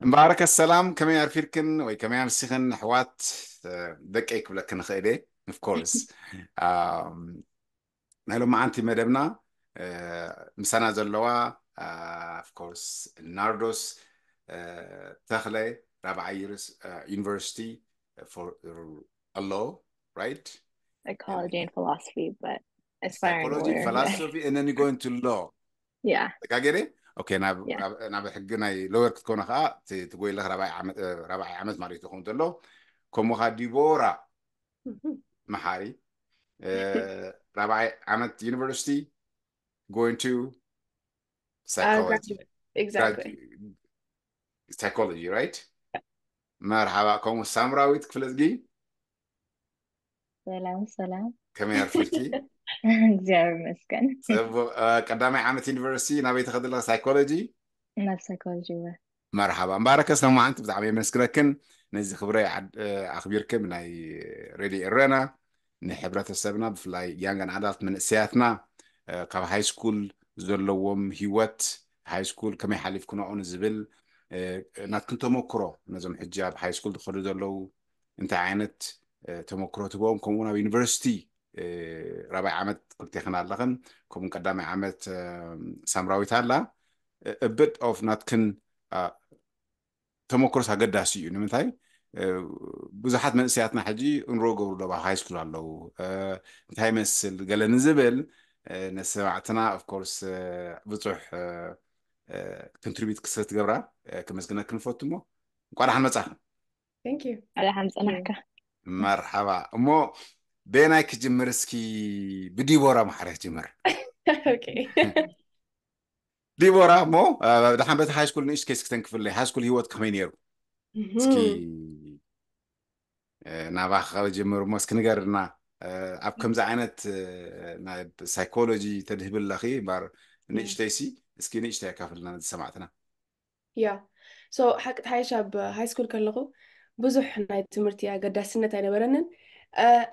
ምባረከ ሰላም፣ ከመይ ኣርፊርክን ወይ ከመይ ኣምሲኽን ኣሕዋት? ደቀይ ክብለክን ንኽእል እየ። Of course ናይ ሎማዓንቲ መደብና ምሳና ዘለዋ፣ of course፣ ናርዶስ ተኽለ፣ ራብዓይ ዩኒቨርሲቲ፣ for ኣሎ፣ right? Psychology and philosophy, but aspiring Psychology, lawyer. Philosophy, and then you go into law. Yeah. ተጋጌደ? ኦኬ፣ ናብ Yeah. ናብ- ናብ ሕጊ ናይ ሎየር ክትኮነ ከዓ ት- ትጎይለኽ ራብዓይ ዓመት እ፣ ራብዓይ ዓመት ማለት ይኸውን ዘሎ። ከምኡ ከዓ ዲቦራ መሓሪ እ፣ ራብዓይ ዓመት ዩኒቨርሲቲ going to psychology. Exactly. Psychology, right? መርሓባ። ከምኡ ሳምራዊት ክፍለዝጊ ሰላም ሰላም። ከመይ ኣርፊርኪ? እግዚኣብሔር ይመስገን። ጽቡቕ። እ፣ ቀዳማይ ዓመት ዩኒቨርሲቲ ናበይ ትኸዲ ኣለኺ? ሳይኮሎጂ? ናብ ሳይኮሎጂ እወ። መርሓባ። እምባረከ ሰማዕንቲ፣ ብጣዕሚ የመስግነክን ነዚ ክብረ ዓድ-፣ እ፣ ኣኽቢርክን ናይ ሬድዮ ኤረና ንሕብረተሰብና፣ ብፍላይ ያንግ ኣን ኣዳልት መንእሰያትና፣ እ፣ ካብ ሃይ ስኩል ዘለዎም ህይወት፣ ሃይ ስኩል ከመይ ሓሊፍክንኦ ንዝብል፣ እ፣ ናትክን ተመክሮ፣ ነዞም ሕጂ ኣብ ሃይ ስኩል ዝኸዱ ዘለዉ እንታይ ዓይነት እ፣ ተመክሮ ትህቦም፣ ከምኡ እውን ኣብ ዩኒቨርሲቲ እ፣ ራብዓይ ዓመት ክልቴኽን ኣለኽን፣ ከምኡ ቀዳማይ ዓመት እ፣ ሳምራዊት ኣላ። እ፣ a bit of ናትክን እ፣ ተመክሮስ ኣገዳሲ እዩ። ንምንታይ እ፣ ብዙሓት መንእሰያትና ሕጂ እንሮ ገብሩ ዶ ሃይ ስኩል ኣለዉ፣ እ፣ እንታይ ይመስል ገለ ንዝብል እ፣ ንሰማዕትና of course እ፣ ብዙሕ እ፣ እ፣ contribute ክስለ ትገብራ እ፣ ከመስግነክን ንፈቱ። እሞ እንኳዕ ደሓን መጻኽን። Thank you. ደሓን ጸናሕካ። መርሓባ። እሞ በየናይ ክጅምር? እስኪ ብዲቦራ ማሕረ ክጅምር። Okay. ዲቦራ፣ እሞ እ፣ ደሓን በቲ ሃይ ስኩል ንእሽት ኬስ ክተንክፍለይ፣ ሃይ ስኩል ህይወት ከመይ ነይሩ? እስኪ እ፣ ናባኻ ጀምር እሞ እስኪ ንገርና። እ፣ ኣብ ከምዚ ዓይነት እ፣ ናይ ሳይኮሎጂ ተድህቢ ኣለኺ እምበር ንእሽተይሲ፣ እስኪ ንእሽተይ ኣካፍልና ነዚ ሰማዕትና። ያ ሶ ሓቂ ሓይሽ ኣብ ሃይ ስኩል ከለኹ ብዙሕ ናይ ትምህርቲ ኣገዳስነት ኣይነበረንን።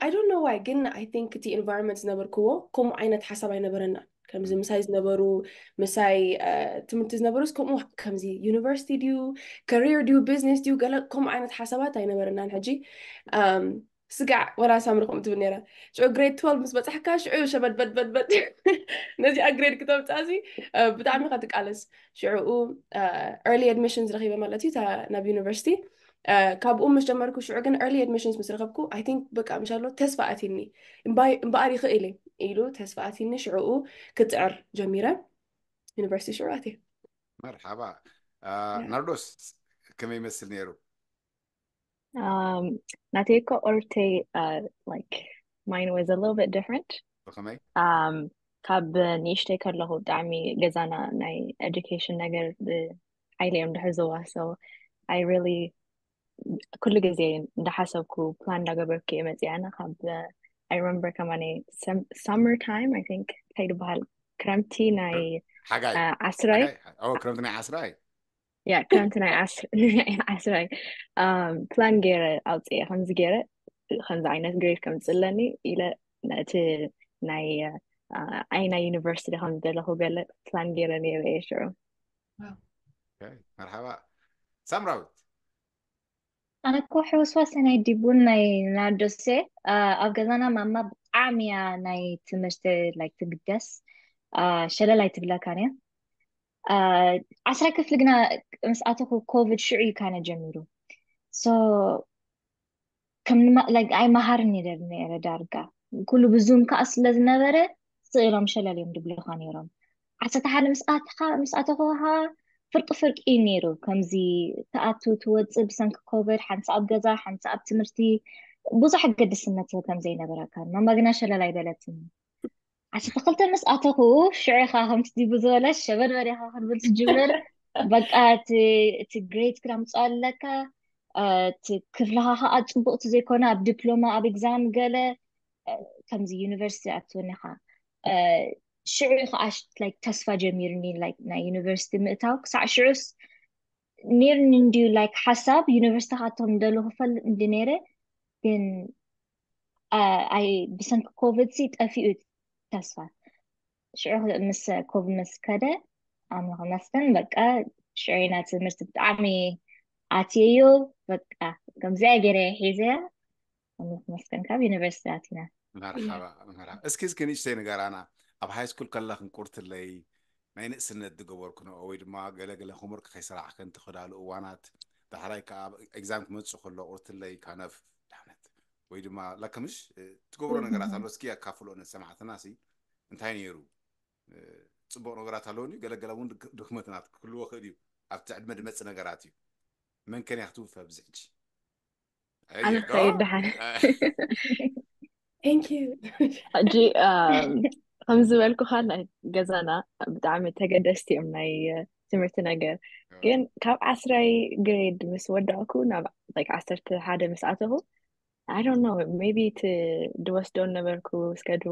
I don't know why ግን I think እቲ environment ዝነበርክዎ ከምኡ ዓይነት ሓሳብ ኣይነበረናን። ከምዚ ምሳይ ዝነበሩ ምሳይ እ፣ ትምህርቲ ዝነበሩስ ከምኡ ከምዚ ዩኒቨርሲቲ ድዩ career ድዩ ቢዝነስ ድዩ ገለ ከምኡ ዓይነት ሓሳባት ኣይነበረናን። ሕጂ እም፣ ስጋዕ ወላ ሳምሪ ከምኡ ትብል ነይራ። ሽዑ grade twelve ምስ በጻሕካ ሽዑ ሸበድበድበድበድ ነዚኣ ግሬድ ክተምጻእሲ እ፣ ብጣዕሚ ኢኻ ትቃለስ። ሽዑኡ early admissions ረኺበ ማለት እዩ እታ ናብ ዩኒቨርሲቲ። እ፣ ካብኡ ምስ ጀመርኩ ሽዑ ግን early admissions ምስ ረኸብኩ I think በቃ ምሻሎ ተስፋ ኣትኒ እምባይ- እምበኣር ይኽእል እየ ኢሉ ተስፋ ኣትኒ ሽዑኡ ክጽዕር ጀሚረ። ዩኒቨርሲቲ ሽዑ ኣትየ። መርሓባ። እ፣ ናርዶስ ከመይ ይመስል ነይሩ? Um, ናተይ እኮ ኦርተይ uh, like mine was a little bit different. ብኸመይ? Um, ካብ ንእሽተይ ከለኹ ብጣዕሚ ገዛና ናይ ኤዱኬሽን ነገር ብሓይሊ እዮም ዝሕዝዋ። So I really ኩሉ ግዜ እንዳሓሰብኩ ፕላን እንዳገበርኩ እየ መፅኣና። ካብ I remember ከማኒ summer time I think እንታይ ዝበሃል ክረምቲ ናይ ሓጋይ። uh, ዓስራይ ሓጋይ። ኦ፣ ክረምቲ ናይ ዓስራይ። ያ ክረምቲ ናይ ዓስ- ናይ ዓስራይ ፕላን ገይረ ኣውፅኤ ከምዚ ገይረ ከምዚ ዓይነት ግሬድ ከምፅለኒ ኢለ ነቲ ናይ ኣይ ናይ ዩኒቨርሲቲ ከም ዝደለኹ ገለ ፕላን ገይረ ነይረ እየ ሽዑ። መርሓባ ሳምራዊት። ኣነ እኮ ሕውስዋስ ናይ ዲቡን ናይ ናርዶሴ ኣብ ገዛና ማማ ብጣዕሚ እያ ናይ ትምህርቲ like ትግደስ። ሸለል ኣይትብለካን እያ። ዓስራይ ክፍሊ ግና ምስ ኣተኹ ኮቪድ ሽዑ እዩ ካነ ጀሚሩ። So ከም ንማ- like ኣይመሃርን እየ ነይረ ዳርጋ ኩሉ ብዙም ከዓ ስለ ዝነበረ ስኢሎም ሸለል እዮም ድብሉኻ ነይሮም። ዓሰርተ ሓደ ምስ ኣተኻ ምስ ኣተኹ ከዓ ፍርቂ ፍርቂ እዩ ነይሩ። ከምዚ ትኣቱ ትወፅእ ብሰንኪ ኮቪድ ሓንሳ ኣብ ገዛ ሓንሳ ኣብ ትምህርቲ ብዙሕ ኣገድስነት ከምዘይነበረካ ማማ ግና ሸለል ኣይበለትን። ዓሰርተ ክልተ ምስ ኣተኹ ሽዑ ኢኻ ከምቲ ዲቡ ዝበለ ሸበድበድ ኢኻ ክንብል ትጅምር። በቃ እቲ እቲ ግሬድ ክዳምፅኦ ኣለካ። እቲ ክፍልኻ ከዓ ፅቡቅ እቲ ዘይኮነ ኣብ ዲፕሎማ ኣብ ኤግዛም ገለ ከምዚ ዩኒቨርሲቲ ኣትወኒ ኢኻ። ሽዑ ከዓ like ተስፋ ጀሚርኒ like ናይ ዩኒቨርሲቲ ምእታው ክሳዕ ሽዑስ ኔርኒ እንድዩ like ሓሳብ ዩኒቨርሲቲ ካቶም ደሉ ክፈልጥ እንዲ ነይረ ግን ኣይ ብሰንኪ ኮቪድ ሲ ጠፊኡ ተስፋ። ሽዑ ምስ ኮቪድ ምስ ከደ ኣምላኽ ይመስገን በቃ ሽዑ ኢና ትምህርቲ ብጣዕሚ ኣትየዮ። በቃ ከምዚኣ ገይረ ሒዘያ። ኣምላኽ ይመስገን ካብ ዩኒቨርሲቲ ኣቲና። መርሓባ መርሓባ። እስኪ እስኪ ንእሽተይ ንገራና፣ ኣብ ሃይ ስኩል ከለኽን ቁርትለይ ናይ ንእስነት ዝገበርክንኦ ወይ ድማ ገለገለ ሆምወርክ ከይሰራሕክን ትኸዳሉ እዋናት፣ ዳሕራይ ከዓ ኤግዛም ክመፅእ ከሎ ቁርትለይ ካነፍ ዳሕነት ወይ ድማ ለከምሽ ትገብሮ ነገራት ኣሎ። እስኪ ኣካፍሎ ንሰማዕትና ሲ እንታይ ነይሩ? ፅቡቅ ነገራት ኣለውኒ፣ ገለገለ እውን ድክ- ድክመትናት ክህልዎ ክእል እዩ። ኣብቲ ዕድመ ድመፅእ ነገራት እዩ። መን ከን እያ ክትውፈ ኣብዚ ሕጂ? ኣየ፣ ኣነ go። ከይድ ደሓን። አ- Thank you. ሕጂ ኣም፣ ከም ዝበልኩኻ ናይ ገዛና ብጣዕሚ ተገደስቲ እዮም ናይ እ፣ ትምህርቲ ነገር። ግን ካብ ዓስራይ ግሬድ ምስ ወዳእኩ ናብ like ዓሰርተ ሓደ ምስ ኣተኹ I don't know, maybe እቲ ድወስዶ ነበርኩ ስከድል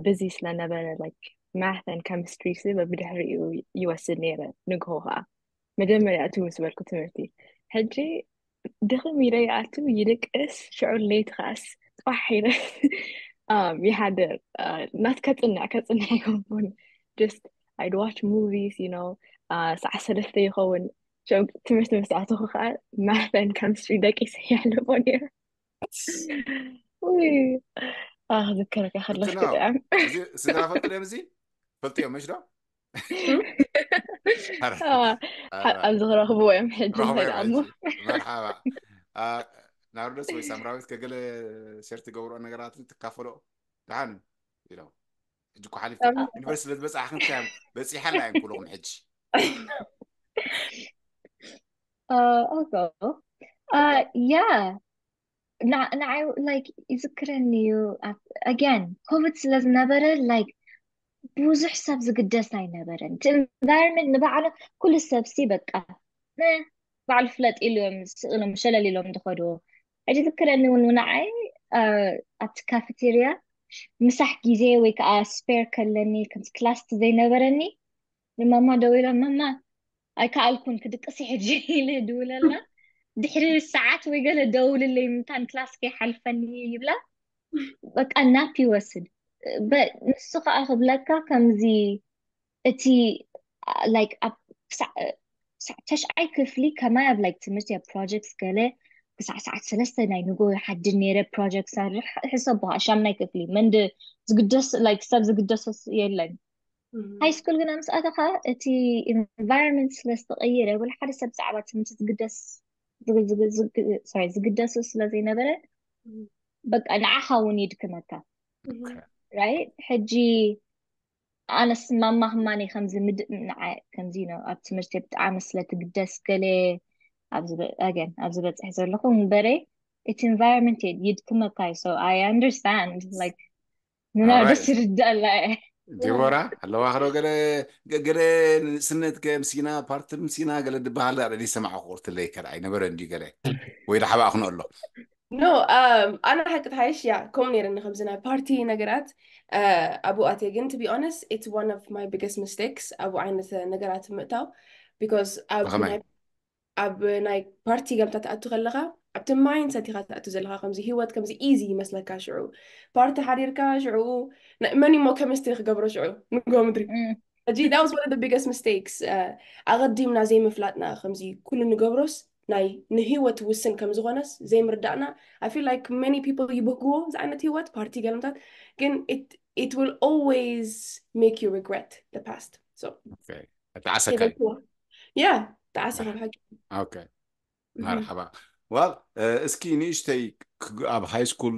ብዚ ስለነበረ like math and chemistry ሲ በብድሕሪኡ ይወስድ ነይረ። ንግሆ ከዓ መጀመርያ እቲ ምስ በልኩ ትምህርቲ ሕጂ ድኽም ኢለ ይኣቱ ይድቅስ፣ ሽዑ ለይቲ ከዓስ ጧሕ ኢለ um, ይሓድር። Uh, ናት ከፅንዕ ከፅንዕ ይኸውን። Just I'd watch movies, you know, uh, ሰዓት ሰለስተ ይኸውን። ሽዑ ትምህርቲ ምስ ኣተኹ ከዓ math and chemistry ደቂሰ ይሕልፎ ነይረ። ውይ፣ ኣህ፣ ክዝከረካ ከለኹ ፍትኖ፣ ክጥዕም። እዚ ስድራ ፈልጡ ድዮም? እዚ ፈልጡ እዮም መሽ ዶ? ኣህ፣ ሓ- ኣብዚ ክረኽብዎ እዮም ሕጂ ረኽቦ እዮም ከድኣሞ። ሕጂ። መርሓባ። አ፣ ናርዶስ ወይ ሳምራዊት ከገለ ሸር ትገብሮ ነገራት ትካፈሎ ደሓን ኢሎም። ሕጂ እኮ ሓሊፍ ሳምራ- ዩኒቨርሲቲ ስለዝበፃሕክን እንታይ እዮም በፂሓላ እዮም ኩልኹም ሕጂ። Uh, okay. Uh, yeah. ንዓይ like ይዝክረኒ እዩ። Again ኮቪድ ስለ ዝነበረ like ብዙሕ ሰብ ዝግደስ ኣይነበረን። እቲ environment ንባዕሉ ኩሉ ሰብ ሲ በቃ እ፣ ባዕሉ ፍለጥ ኢሉ እዮም ስቕ ኢሎም ሸለል ኢሎም ዝኸድዎ። ሕጂ ዝክረኒ እውን ንዓይ እ፣ ኣብቲ ካፌቴርያ ምሳሕ ግዜ ወይ ከዓ ስፔር ከለኒ ከምዚ ክላስ ዘይነበረኒ ንማማ ደዊለ ማማ ኣይከኣልኩን ክድቅስ ሕጂ ኢለ ድውለላ ድሕሪ ሰዓት ወይ ገለ ደውልለይ ምንታን ክላስ ከይሓልፈኒ ይብላ። በቃ ናፕ ይወስድ። በ- ንሱ ከዓ ክብለካ ከምዚ እቲ like ኣብ ክሳዕ ክሳዕ ተሽዓይ ክፍሊ ከማይ ኣብ like ትምህርቲ ኣብ ፕሮጀክት ገለ ክሳዕ ሰዓት ሰለስተ ናይ ንጎ ይሓድር ነይረ። ፕሮጀክት ሰርሕ ሕሰቦ ሻምናይ ክፍሊ መንድ ዝግደስ like ሰብ ዝግደሰስ የለን። ሃይ ስኩል ግና ምስ ኣተኻ እቲ environment ስለ ዝተቐየረ ወላ ሓደ ሰብ ብዛዕባ ትምህርቲ ዝግደስ ዝግ- ዝግ- ዝግ- sorry፣ ዝግደሱ ስለ ዘይነበረ በቃ ንዓኻ እውን ይድክመካ። Right? ሕጂ ኣነስ ማማ ህማኒ ከምዚ ምድ ንዓ ከምዚ ነው ኣብ ትምህርቲ ብጣዕሚ ስለ ትግደስ ገለ ኣብዚ በ- again ኣብዚ በፅሕ ዘለኹ እምበረ እቲ environment ይድክመካ እዩ። So I understand like ንናርዶስ ይርዳኣላ እየ። ዲቦራ ኣለዋ ክዶ ገለ ገ- ገለ ንእስነት ከምሲና ፓርቲ ምሲና ገለ ድበሃል ዳ ሰማዕኩ ቁርትለይ ከዳ ኣይነበረ እንዲ ገለ ወይ ዳሓባ ኣኽኖ ኣሎ። No, um, ኣነ ሓቂ ተሓይሽ ያ ከምኡ ነይረኒ ከምዚ ናይ ፓርቲ ነገራት ኣብኡ ኣትየ ግን to be honest it's one of my biggest mistakes ኣብኡ ዓይነት ነገራት ምእታው because ኣብ ብኸመይ? ናይ ኣብ ናይ ፓርቲ ገምታ ትኣቱ ከለኻ ኣብቲ ማይንሰት ኢኻ ትኣቱ ዘለኻ ከምዚ ህይወት ከምዚ ኢዚ ይመስለካ ሽዑ ፓርቲ ሓዲርካ ሽዑ ናይ- መን እሞ ከሚስትሪ ክገብሮ ሽዑ ንጎ ምድሪ Mm. ሕጂ that was one of the biggest mistakes ኣቐዲምና ዘይምፍላጥና ከምዚ ኩሉ ንገብሮስ ናይ ንህይወት ውስን ከም ዝኾነስ ዘይምርዳእና I feel like many people ይብህግዎ እዚ ዓይነት ህይወት ፓርቲ ገለምታት ግን it it will always make you regret the past so Okay. ተዓሰካ እዩ። yeah ተዓሰካ ብሓቂ Okay. መርሓባ። Well እስኪ ንእሽተይ ክግ- ኣብ ሃይ ስኩል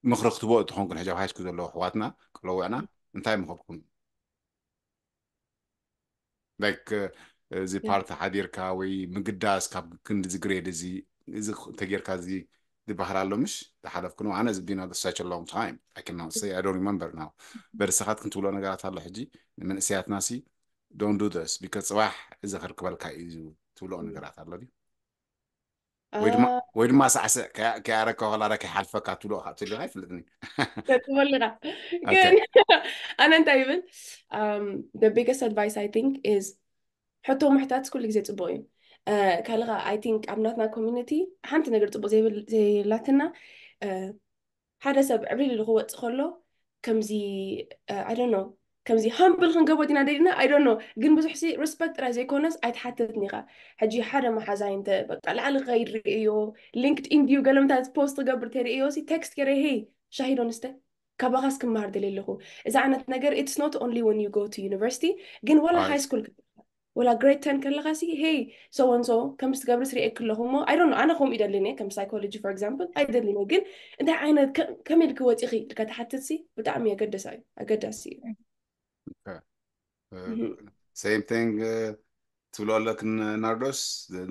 ምኽሪ ክትቦ እትኾንኩን ሕጂ ኣብ ሃይ ስኩል ዘለዉ ኣሕዋትና ክለውዕና እንታይ ምኸርኩም? Like እዚ ፓርቲ ሓዲርካ ወይ ምግዳስ ካብ ክንዲ እዚ ግሬድ እዚ እዚ ተጌርካ እዚ ዝበሃል ኣሎ ምሽ ዝሓለፍኩ ነው ኣነ ዝቢና such a long time I cannot say I don't remember now but ንስኻትክን ትብሎ ነገራት ኣሎ ሕጂ ንመንእሰያትና ሲ don't do this because ፅባሕ እዚ ከርክበልካ እዩ ትብሎ ነገራት ኣሎ ድዩ ወይ ድማ ወይ ድማ ሳዕስዕ ከያረካ ከላ ከይሓልፈካ ትብሎ ካብ ትልካ ኣይፍልጥኒ ትበልካ ግን ኣነ እንታይ ይብል the biggest advice I think is ሕቶ ምሕታት ኩሉ ግዜ ፅቡቅ እዩ ካልኻ I think ኣብ ናትና community ሓንቲ ነገር ፅቡቅ ዘይብል- ዘይብላትና ሓደ ሰብ ዕብሊል ኢሉ ክወፅእ ከሎ ከምዚ I don't know ከምዚ ሃምብል ክንገብሮ ዲና ደሊና I don't know። ግን ብዙሕ ሲ ሪስፐክት ጥራይ ዘይኮነስ ኣይትሓትትኒ ኢኻ። ሕጂ ሓደ መሓዛይ እንተ በቃ ላዕሊ ክኸይድ ርእዮ፣ ሊንክድኢን ድዩ ገለምታት ፖስት ክገብር ተርእዮ ሲ ቴክስት ገይረ ሄይ ሻሂ ዶ ንስተ ካባኻስ ክመሃር ደልየ ኣለኹ። እዚ ዓይነት ነገር it's not only when you go to university ግን ዋላ Right. ሃይ ስኩል ወላ ግሬድ ተን ከለኻ ሲ ሄይ so and so ከምዚ ትገብርስ ርእየኪ ኣለኹ እሞ I don't know ኣነ ከምኡ ይደልን እየ ከም ሳይኮሎጂ for example ኣይደልን እየ ግን እንታይ ዓይነት ከ- ከመይ ኢልኪ ወፂኺ ኢልካ ትሓትት ሲ ብጣዕሚ ኣገደሳ እዩ ኣገዳሲ እዩ። Okay. Uh, same thing uh, ትብሎ ኣለክን ናርዶስ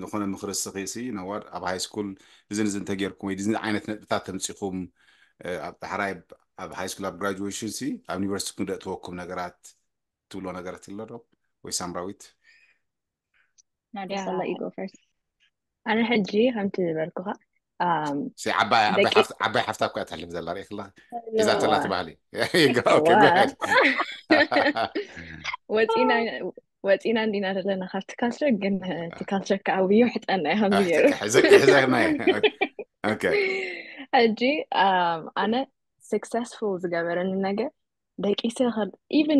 ዝኾነ ምኽሪ ስኺ ሲ ነዋድ ኣብ ሃይ ስኩል እዚ ንዚ እንተጌርኩም ወይ እዚ ዓይነት ነጥብታት ተምፂኹም uh, ኣብ ዳሕራይ ኣብ ሃይ ስኩል ኣብ ግራጁዌሽን ሲ ኣብ ዩኒቨርሲቲ ክንደእትወኩም ነገራት ትብሎ ነገራት ይሎ ዶ ወይ ሳምራዊት ናድያ I'll let you go first ኣነ ሕጂ ከምቲ ዝበልኩኻ um, ሲ ዓባይ ዓባይ ደቂ- ሓፍት- ዓባይ ሓፍታ እኳ እያ ተሕልፍ ዘላ ሪእክላ እዛ ተላ ዋ- ትባህሊ okay, go ahead. ወፂና ወፂና እንዲና ዘለና ካብቲ ካልቸር ግን እቲ ካልቸር ከዓ ውዩ ሕጠና እዩ ከምዚ ገይሩ ዝቅሕዘግናየ okay. ሕጂ um, ኣነ successful ዝገበረኒ ነገር ደቂሰ even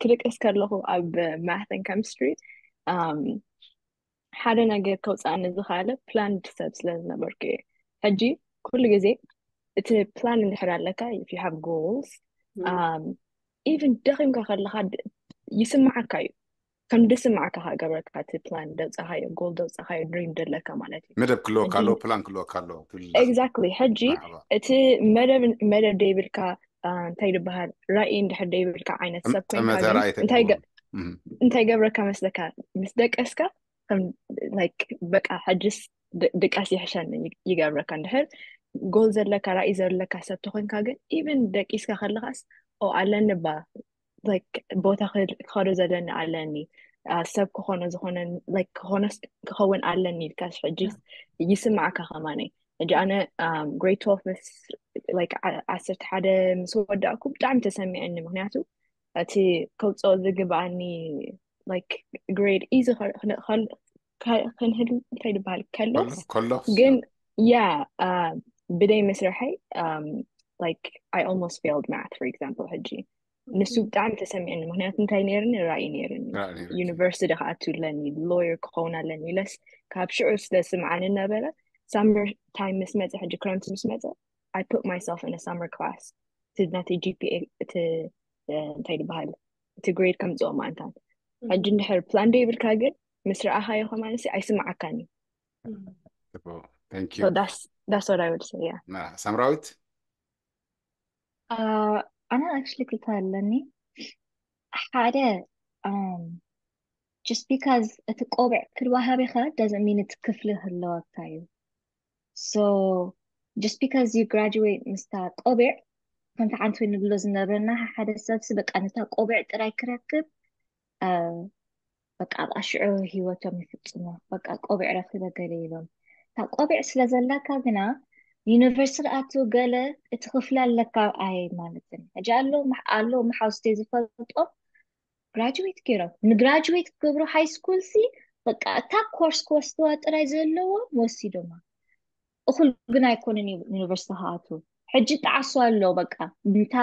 ክደቅስ ከለኹ ኣብ math and chemistry um, ሓደ ነገር ከውፅኣኒ ዝኽኣለ ፕላንድ ሰብ ስለ ዝነበርኩ እየ ሕጂ ኩሉ ግዜ እቲ ፕላን እንድሕር ኣለካ if you have goals um, even ደኺምካ ከለኻ ድ- ይስማዓካ እዩ ከም ድስማዓካ ከገብረካ እቲ ፕላን ደውፃኻዮ ጎል ደውፃኻዮ ድሪም ደለካ ማለት እዩ መደብ ክልወካ ሕጂ ኣሎ ፕላን ክልወካ ኣሎ ትብል exactly ሕጂ መርሓባ እቲ መደብ መደብ ደይብልካ አ፣ እንታይ ዝበሃል ራእይ እንድሕር ደይብልካ ዓይነት ሰብ ኮይንካ ጠመተ ግን ራእይ እንታይ ገ- ተቅርቡ እንታይ ገብረካ መስለካ ምስ ደቀስካ ከም like በቃ ሕጅስ ድ- ድቃስ ይሕሸኒ ይ- ይገብረካ እንድሕር ጎል ዘለካ ራእይ ዘለካ ሰብ ተኮይንካ ግን even ደቂስካ ከለካስ ኦ ኣለኒ ባ like ቦታ ክል- ክኸዶ ዘለኒ ኣለኒ አ፣ ሰብ ክኾኖ ዝኾነ like ክኾነስ ክኸውን ኣለኒ ኢልካስ ሕጂ ይስማዓካ ከማነይ ሕጂ ኣነ grade twelve ምስ like ዓ- ዓሰርተ ሓደ ምስ ወዳእኩ ብጣዕሚ ተሰሚዐኒ ምክንያቱ እቲ ከውፅኦ ዝግብኣኒ like grade easy ክንህል እንታይ ዝበሃል ከሎስ ከሎ ግን yeah ብደይ ምስርሐይ like I almost failed math for example ሕጂ ንሱ ብጣዕሚ ተሰሚዐኒ ምክንያቱ እንታይ ነይርኒ ራእይ ነይርኒ ዩኒቨርሲቲ ክኣቱ ኣለኒ lawyer ክኸውን ኣለኒ ኢለስ ካብ ሽዑ ስለ ስምዓኒ ነበረ summer time ምስ መፀ ሕጂ ክረምቲ ምስ መፀ I put myself in a summer class እቲ ናተይ GPA እቲ እንታይ ዝበሃል እቲ grade ከምፅኦ ማእንታን ሕጂ እንድሕር ፕላን ደይብልካ ግን ምስ ረኣኻዮ ከማንሲ ኣይስምዓካን እዩ Thank So you. that's that's what I would say yeah ና- ሳምራዊት ኣነ actually ክልተ ኣለኒ ሓደ um, just because እቲ ቆብዕ ክልዋሃብ ኢኻ doesn't mean እቲ ክፍሊ ክህለወካ እዩ so just because you graduate ምስታ ቆብዕ ከምቲ ሓንቲ ንብሎ ዝነበረና ሓደ ሰብሲ በቃ ነታ ቆብዕ ጥራይ ክረክብ በቃ ኣብ ኣሽዑ ህይወቶም ይፍፅሞ በቃ ቆቢዕ ረኪበ ገለ ኢሎም እታ ቆቢዕ ስለ ዘለካ ግና ዩኒቨርሲቲ ኣቱ ገለ እቲ ክፍሊ ኣለካ ኣይ ማለትን ሕጂ ኣሎ ኣሎ መሓውስቲ ዝፈልጦም ግራጅዌት ገይሮም ንግራጅዌት ክገብሩ ሃይ ስኩል ሲ በቃ እታ ኮርስ ክወስድዋ ጥራይ ዘለዎም ወሲዶማ እኩል ግን ኣይኮነን ዩኒቨርሲቲ ክኣቱ ሕጂ ጣዕሱ ኣሎ በቃ እንታ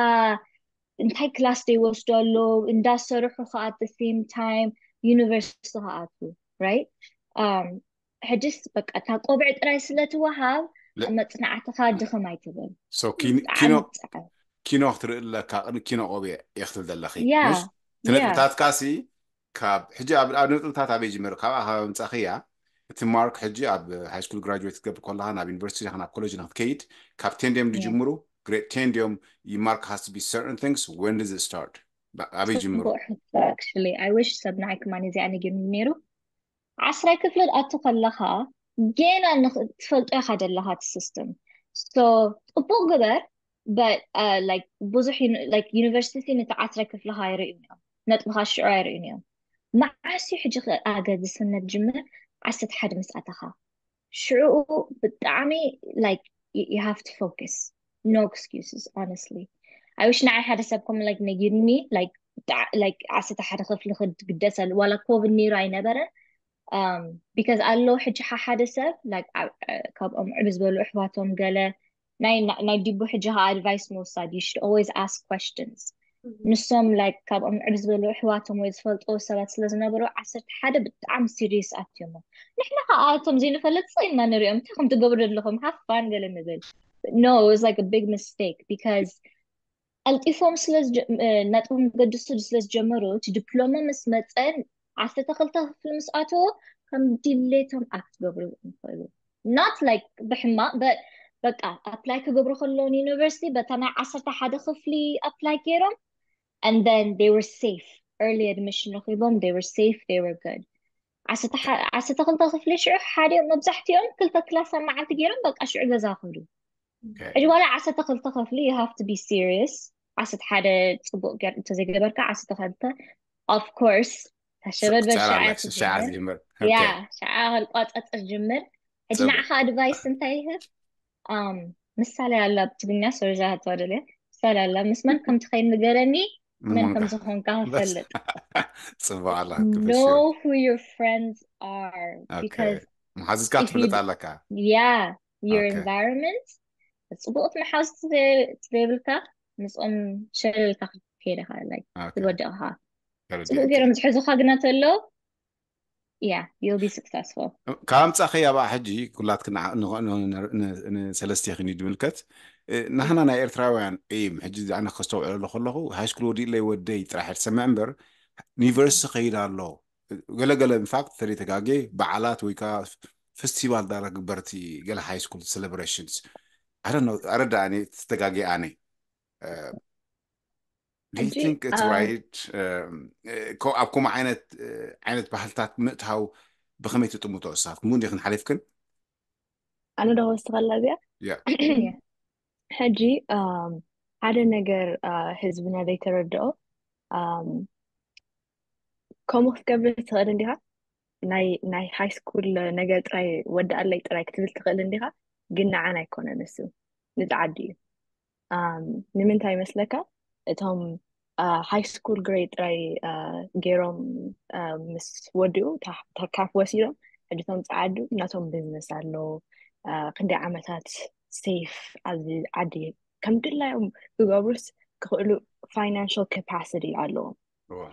እንታይ ክላስ ዘይወስዱ ኣለዉ እንዳሰርሑ ከዓ the same time ዩኒቨርሲቲ ክኣቱ right ሕጅስ በቃ እታ ቆብዕ ጥራይ ስለ ትወሃብ መፅናዕትኻ ድኽም ኣይትብል ኪኖ ክትርኢ ኣለካ ቅድሚ ኪኖ ቆቢዕ እየ ክትብል ዘለኺ Yeah, ትነጥብታትካ ሲ ካብ ሕጂ ኣብ ኣብ ነጥብታት ኣበይ ጅመር ካብኣ ካብ ምጻኽያ እቲ ማርክ ሕጂ ኣብ ሃይ ስኩል ግራጁዌት ክትገብር ከለኻ ናብ ዩኒቨርሲቲ ዲኻ ናብ ኮሌጅ ንክትከይድ ካብ ቴን ድዮም ዝጅምሩ ግሬድ ቴን ድዮም you mark has to be certain things when does it start ኣበይ ጅምሩ ጽቡቅ ሕቶ actually I wish ሰብ ንዓይ ክማን እዚኣ ነጊርኒ ነይሩ ዓስራይ ክፍሊ ኣቱ ከለኻ ጌና ትፈልጦ ኢኻ ዘለኻ እቲ system so ጽቡቅ ግበር but uh, like ብዙሕ like ዩኒቨርሲቲ ነቲ ዓስራይ ክፍልኻ ኣይርእዩን እዮም ነጥብኻ ሽዑ ኣይርእዩን እዮም መዓስ እዩ ሕጂ ኣገዝስነት ጅምር ዓሰርተ ሓደ ምስ ኣተኻ ሽዑ ብጣዕሚ like you have to focus no excuses honestly I wish ንዓይ ሓደ ሰብ ከም like ነጊርኒ like like ዓሰርተ ሓደ ክፍሊ ክግደሰሉ ዋላ ኮቪድ ነይሩ ኣይነበረን um because ኣለዉ ሕጂ ሓደ ሰብ like ካብኦም ዕብ ዝበሉ ኣሕዋቶም ገለ ናይ ናይ ዲቡ ሕጂ ካ advice ምውሳድ you should always ask questions ንሶም like ካብኦም ዕብ ዝበሉ ኣሕዋቶም ወይ ዝፈልጥዎ ሰባት ስለ ዝነበሩ ዓሰርተ ሓደ ብጣዕሚ serious ኣትዮሞ። ንሕና ከዓ እቶም ዘይንፈልጥ ስቕ ኢልና ንሪኦም፣ እንታይ ከም ትገብሩ ዘለኹም have fun ገለ ንብል። No, it was like a big mistake because ቀልጢፎም ስለ ዝጀ- እ፣ ነጥቦም ገድሱ ስለ ዝጀመሩ እቲ ዲፕሎማ ምስ መፀን ዓሰርተ ክልተ ክፍሊ ምስ ኣተዎ ከም ድሌቶም ኣክት ክገብሩ ይኽእሉ። Not like ብሕማቕ but በቃ ኣፕላይ ክገብሩ ከለውን ዩኒቨርሲቲ በታ ናይ ዓሰርተ ሓደ ክፍሊ ኣፕላይ ገይሮም and then they were safe. Early admission ረኺቦም, they were safe, they were good. ዓሰርተ ክልተ ክፍሊ ሽዑ ሓደ መብዛሕትኦም ክልተ ክላስ ኣብ መዓልቲ ገይሮም በቃ ሽዑ ገዛ ከዱ። ሕጂ ዋላ ዓሰርተ ክልተ ክፍሊ you have to be serious. ዓሰርተ ሓደ ፅቡቅ ገር እንተዘይገበርካ ዓሰርተ ክልተ of course ተሸበድበድ ሸዓ ትጅምር። ያ ሸዓ ከልቋፀፅ ትጅምር። ሕጂ ንዓኻ ኣድቫይስ እንታይ ይህብ? ምሳሌ ኣላ ብትግርኛ ሶሪ ዝሃተዋ ደልያ ምሳሌ ኣላ ምስ መን ከም ትኸይድ ንገረኒ መን ከም ዝኾንካ ክፈልጥ። ፅቡቅ ኣላ። Know who your friends are because መሓዝትካ ትፍልጥ ኣለካ። Yeah, your environment። ፅቡቅ መሓዝ ዘይብልካ ምስኦም ሸለልካ ክትከይድ ኢኻ። ትወድቕኻ። ፅቡቅ ገይሮም ዝሕዙኻ ግና ተሎ yeah, you'll be successful. ካብ ኣምፃእኸያ በኣ ሕጂ ኩላትክን ንሰለስቴኽን እዩ ዝምልከት። ናህና ናይ ኤርትራውያን እይም ሕጂ ኣነ ከስተውዕለሉ ከለኹ ሃይስኩል ወዲእለይ ወደይ ጥራሕ ሰምዕ እምበር ዩኒቨርሲቲ ከይድ ኣሎ። ገለገለ ኢንፋክት ተደይ ተጋጌ በዓላት ወይ ከዓ ፌስቲቫል ዳራ ግበርቲ ገለ ሃይስኩል ሴሌብሬሽንስ ኣረዳእኒ ተጋጌ ኣነ Do you think it's right? ኣብ ከምኡ ዓይነት ዓይነት ባህልታት ምእታው ብኸመይ ትጥምቶ? እሳት ምኡ እንዲኽን ሓሊፍክን? ኣነ ዶ ክወስኸላ እዚኣ? ሕጂ ሓደ ነገር ህዝብና ዘይተረድኦ ከምኡ ክትገብር ትኽእል እንዲኻ። ናይ ሃይ ስኩል ነገር ጥራይ ወዳኣለይ ጥራይ ክትብል ትኽእል እንዲኻ፣ ግን ንዓና ኣይኮነን እሱ፣ ንፃዓዱ እዩ። ንምንታይ ይመስለካ? እቶም ሃይ ስኩል ግሬድ ጥራይ ገይሮም ምስ ወዲኡ ካፍ ወሲዶም ሕጂ እቶም ፀዓዱ ናቶም ቢዝነስ ኣሎ። ክንደይ ዓመታት ሴፍ ኣብዚ ዓዲ ከም ድላዮም ክገብሩስ ክኽእሉ ፋይናንሽል ካፓሲቲ ኣለዎም።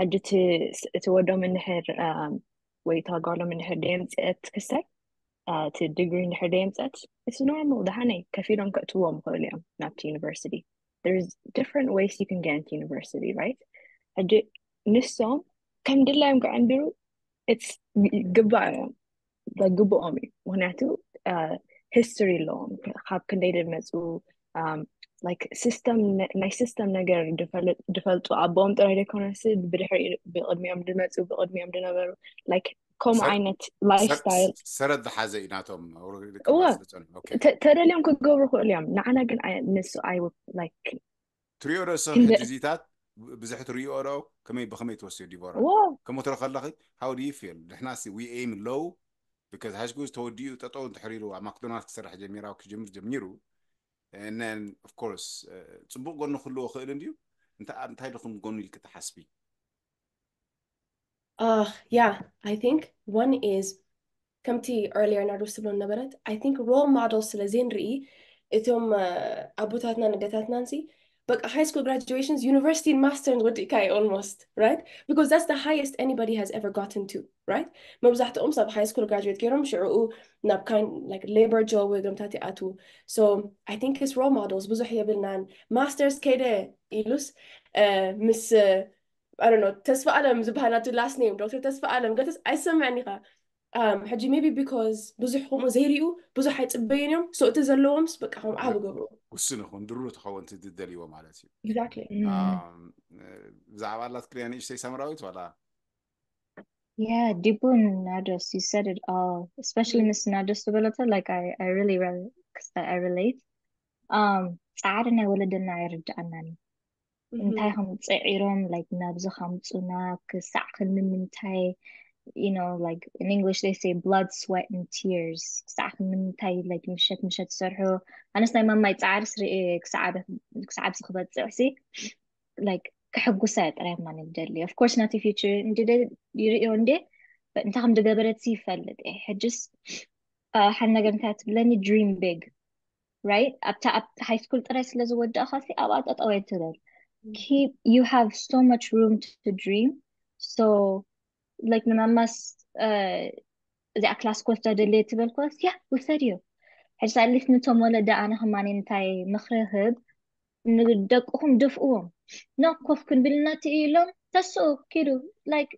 ሕጂ እቲ ወዶም እንድሕር ወይ እታ ጓሎም እንድሕር ደየምፅአት ክሳይ እቲ ዲግሪ እንድሕር ደየምፀት it's normal። ደሓነይ ከፊሎም ከእትዎም ይኽእሉ እዮም ናብቲ ዩኒቨርሲቲ። There's different ways you can get into university, right? ሕጂ ንሶም ከም ድላዮም ክዕንድሩ ግባእ እዮም፣ ግብኦም እዩ። ምክንያቱ ሂስትሪ ኣለዎም ካብ ክንደይ ድመፁ like system ናይ system ነገር ድፈልጡ ኣቦኦም ጥራይ ዘይኮነስ ብድሕሪ ብቅድሚኦም ድመፁ ብቅድሚኦም ድነበሩ like ከምኡ ዓይነት ላይፍ ስታይል ሰረት ዝሓዘ እዩ ናቶም። ተደልዮም ክገብሩ ክእሉ እዮም። ንዓና ግን ንሱ ኣይ like ትሪኦ ዶ ሰብ ሕጂ ዚታት ብዙሕ ትሪኦ ዶ? ከመይ ብኸመይ ትወስዮ ዲቦራ? ከምኡ ትረ ከለኺ how do you feel? ንሕና ሲ we aim low because ሃይ ስኩል ተወዲኡ ጠጠው እንድሕር ኢሉ ኣብ ማክዶናልድ ክሰርሕ ጀሚራ ክጅምር ጀሚሩ and then of course ፅቡቅ ጎኑ ክህልዎ ክእል እንድዩ። እንታይ ድኹም ጎኑ ኢልክ ትሓስቢ? Uh, yeah, I think one is ከምቲ earlier ናርዶስ ትብሎ ነበረት I think role models ስለ ዘይንርኢ እቶም ኣቦታትና ንደታትናን ሲ በቃ high school graduations university masters ወዲእካ እዩ almost right because that's the highest anybody has ever gotten to right። መብዛሕትኦም ሰብ high school graduate ገይሮም ሽዕኡ ናብ kind like labor job ወይ ገምታት ይኣትዉ። So I think his role models ብዙሕ የብልናን። Masters ከይደ ኢሉስ ምስ I don't know ተስፋ ኣለም ዝበሃል ናቱ last name ዶክተር ተስፋ ኣለም ገተስ ኣይሰምዕን ኢኻ። ሕጂ maybe because ብዙሕ ከምኡ ዘይሪኡ ብዙሕ ኣይፅበዩን እዮም። So እቲ ዘለዎምስ በቃ ከም ዓብ ገብሩ ውስን ይኹን ድሩ ትኸውን ትደልይዎ ማለት እዩ። Exactly። ብዛዕባ ኣላት ክልያ ንእሽተይ ሳምራዊት ዋላ Yeah, ዲቡን ናርዶስ you said it all, especially ምስ ናርዶስ ዝበለቶ like I I really I relate። ፃዕሪ ናይ ወለደና ኣይርድኣናን እዩ። እንታይ ከም ፅዒሮም like ናብዚ ከምፁና ክሳዕ ክንምንታይ you know like in English they say blood, sweat and tears ክሳዕ ክንምንታይ like ምሸት ምሸት ዝሰርሑ ኣነስ ናይ ማማይ ፃዕሪ ስርኢ ክሳዕ ኣብዚ ክበፅዕ ሲ like ከሐጉሳ እያ ጥራይ ማን ይደሊ of course ናቲ future እንዲ ይርእዮ እንዴ እንታይ ከም ዝገበረት ይፈልጥ እየ። ሕጅስ ሓደ ነገር እንታይ ትብለኒ dream big right ኣብታ ኣብ high school ጥራይ ስለ ዝወዳእኻ ሲ ኣብኣ ጠጠው ኣይትበል። keep you have so much room to dream. So like ንማማስ እዚኣ ክላስ ክወስዳ ደልየ ትበል ኮስ ያ ውሰድዮ። ሕጂ ኣትሊስት ነቶም ወለዲ ኣነ ከማኒ እንታይ ምኽሪ ህብ፣ ንደቅኹም ደፍእዎም። ኖ ኮፍ ክንብልና ትኢሎም ተስኡ ኪዱ like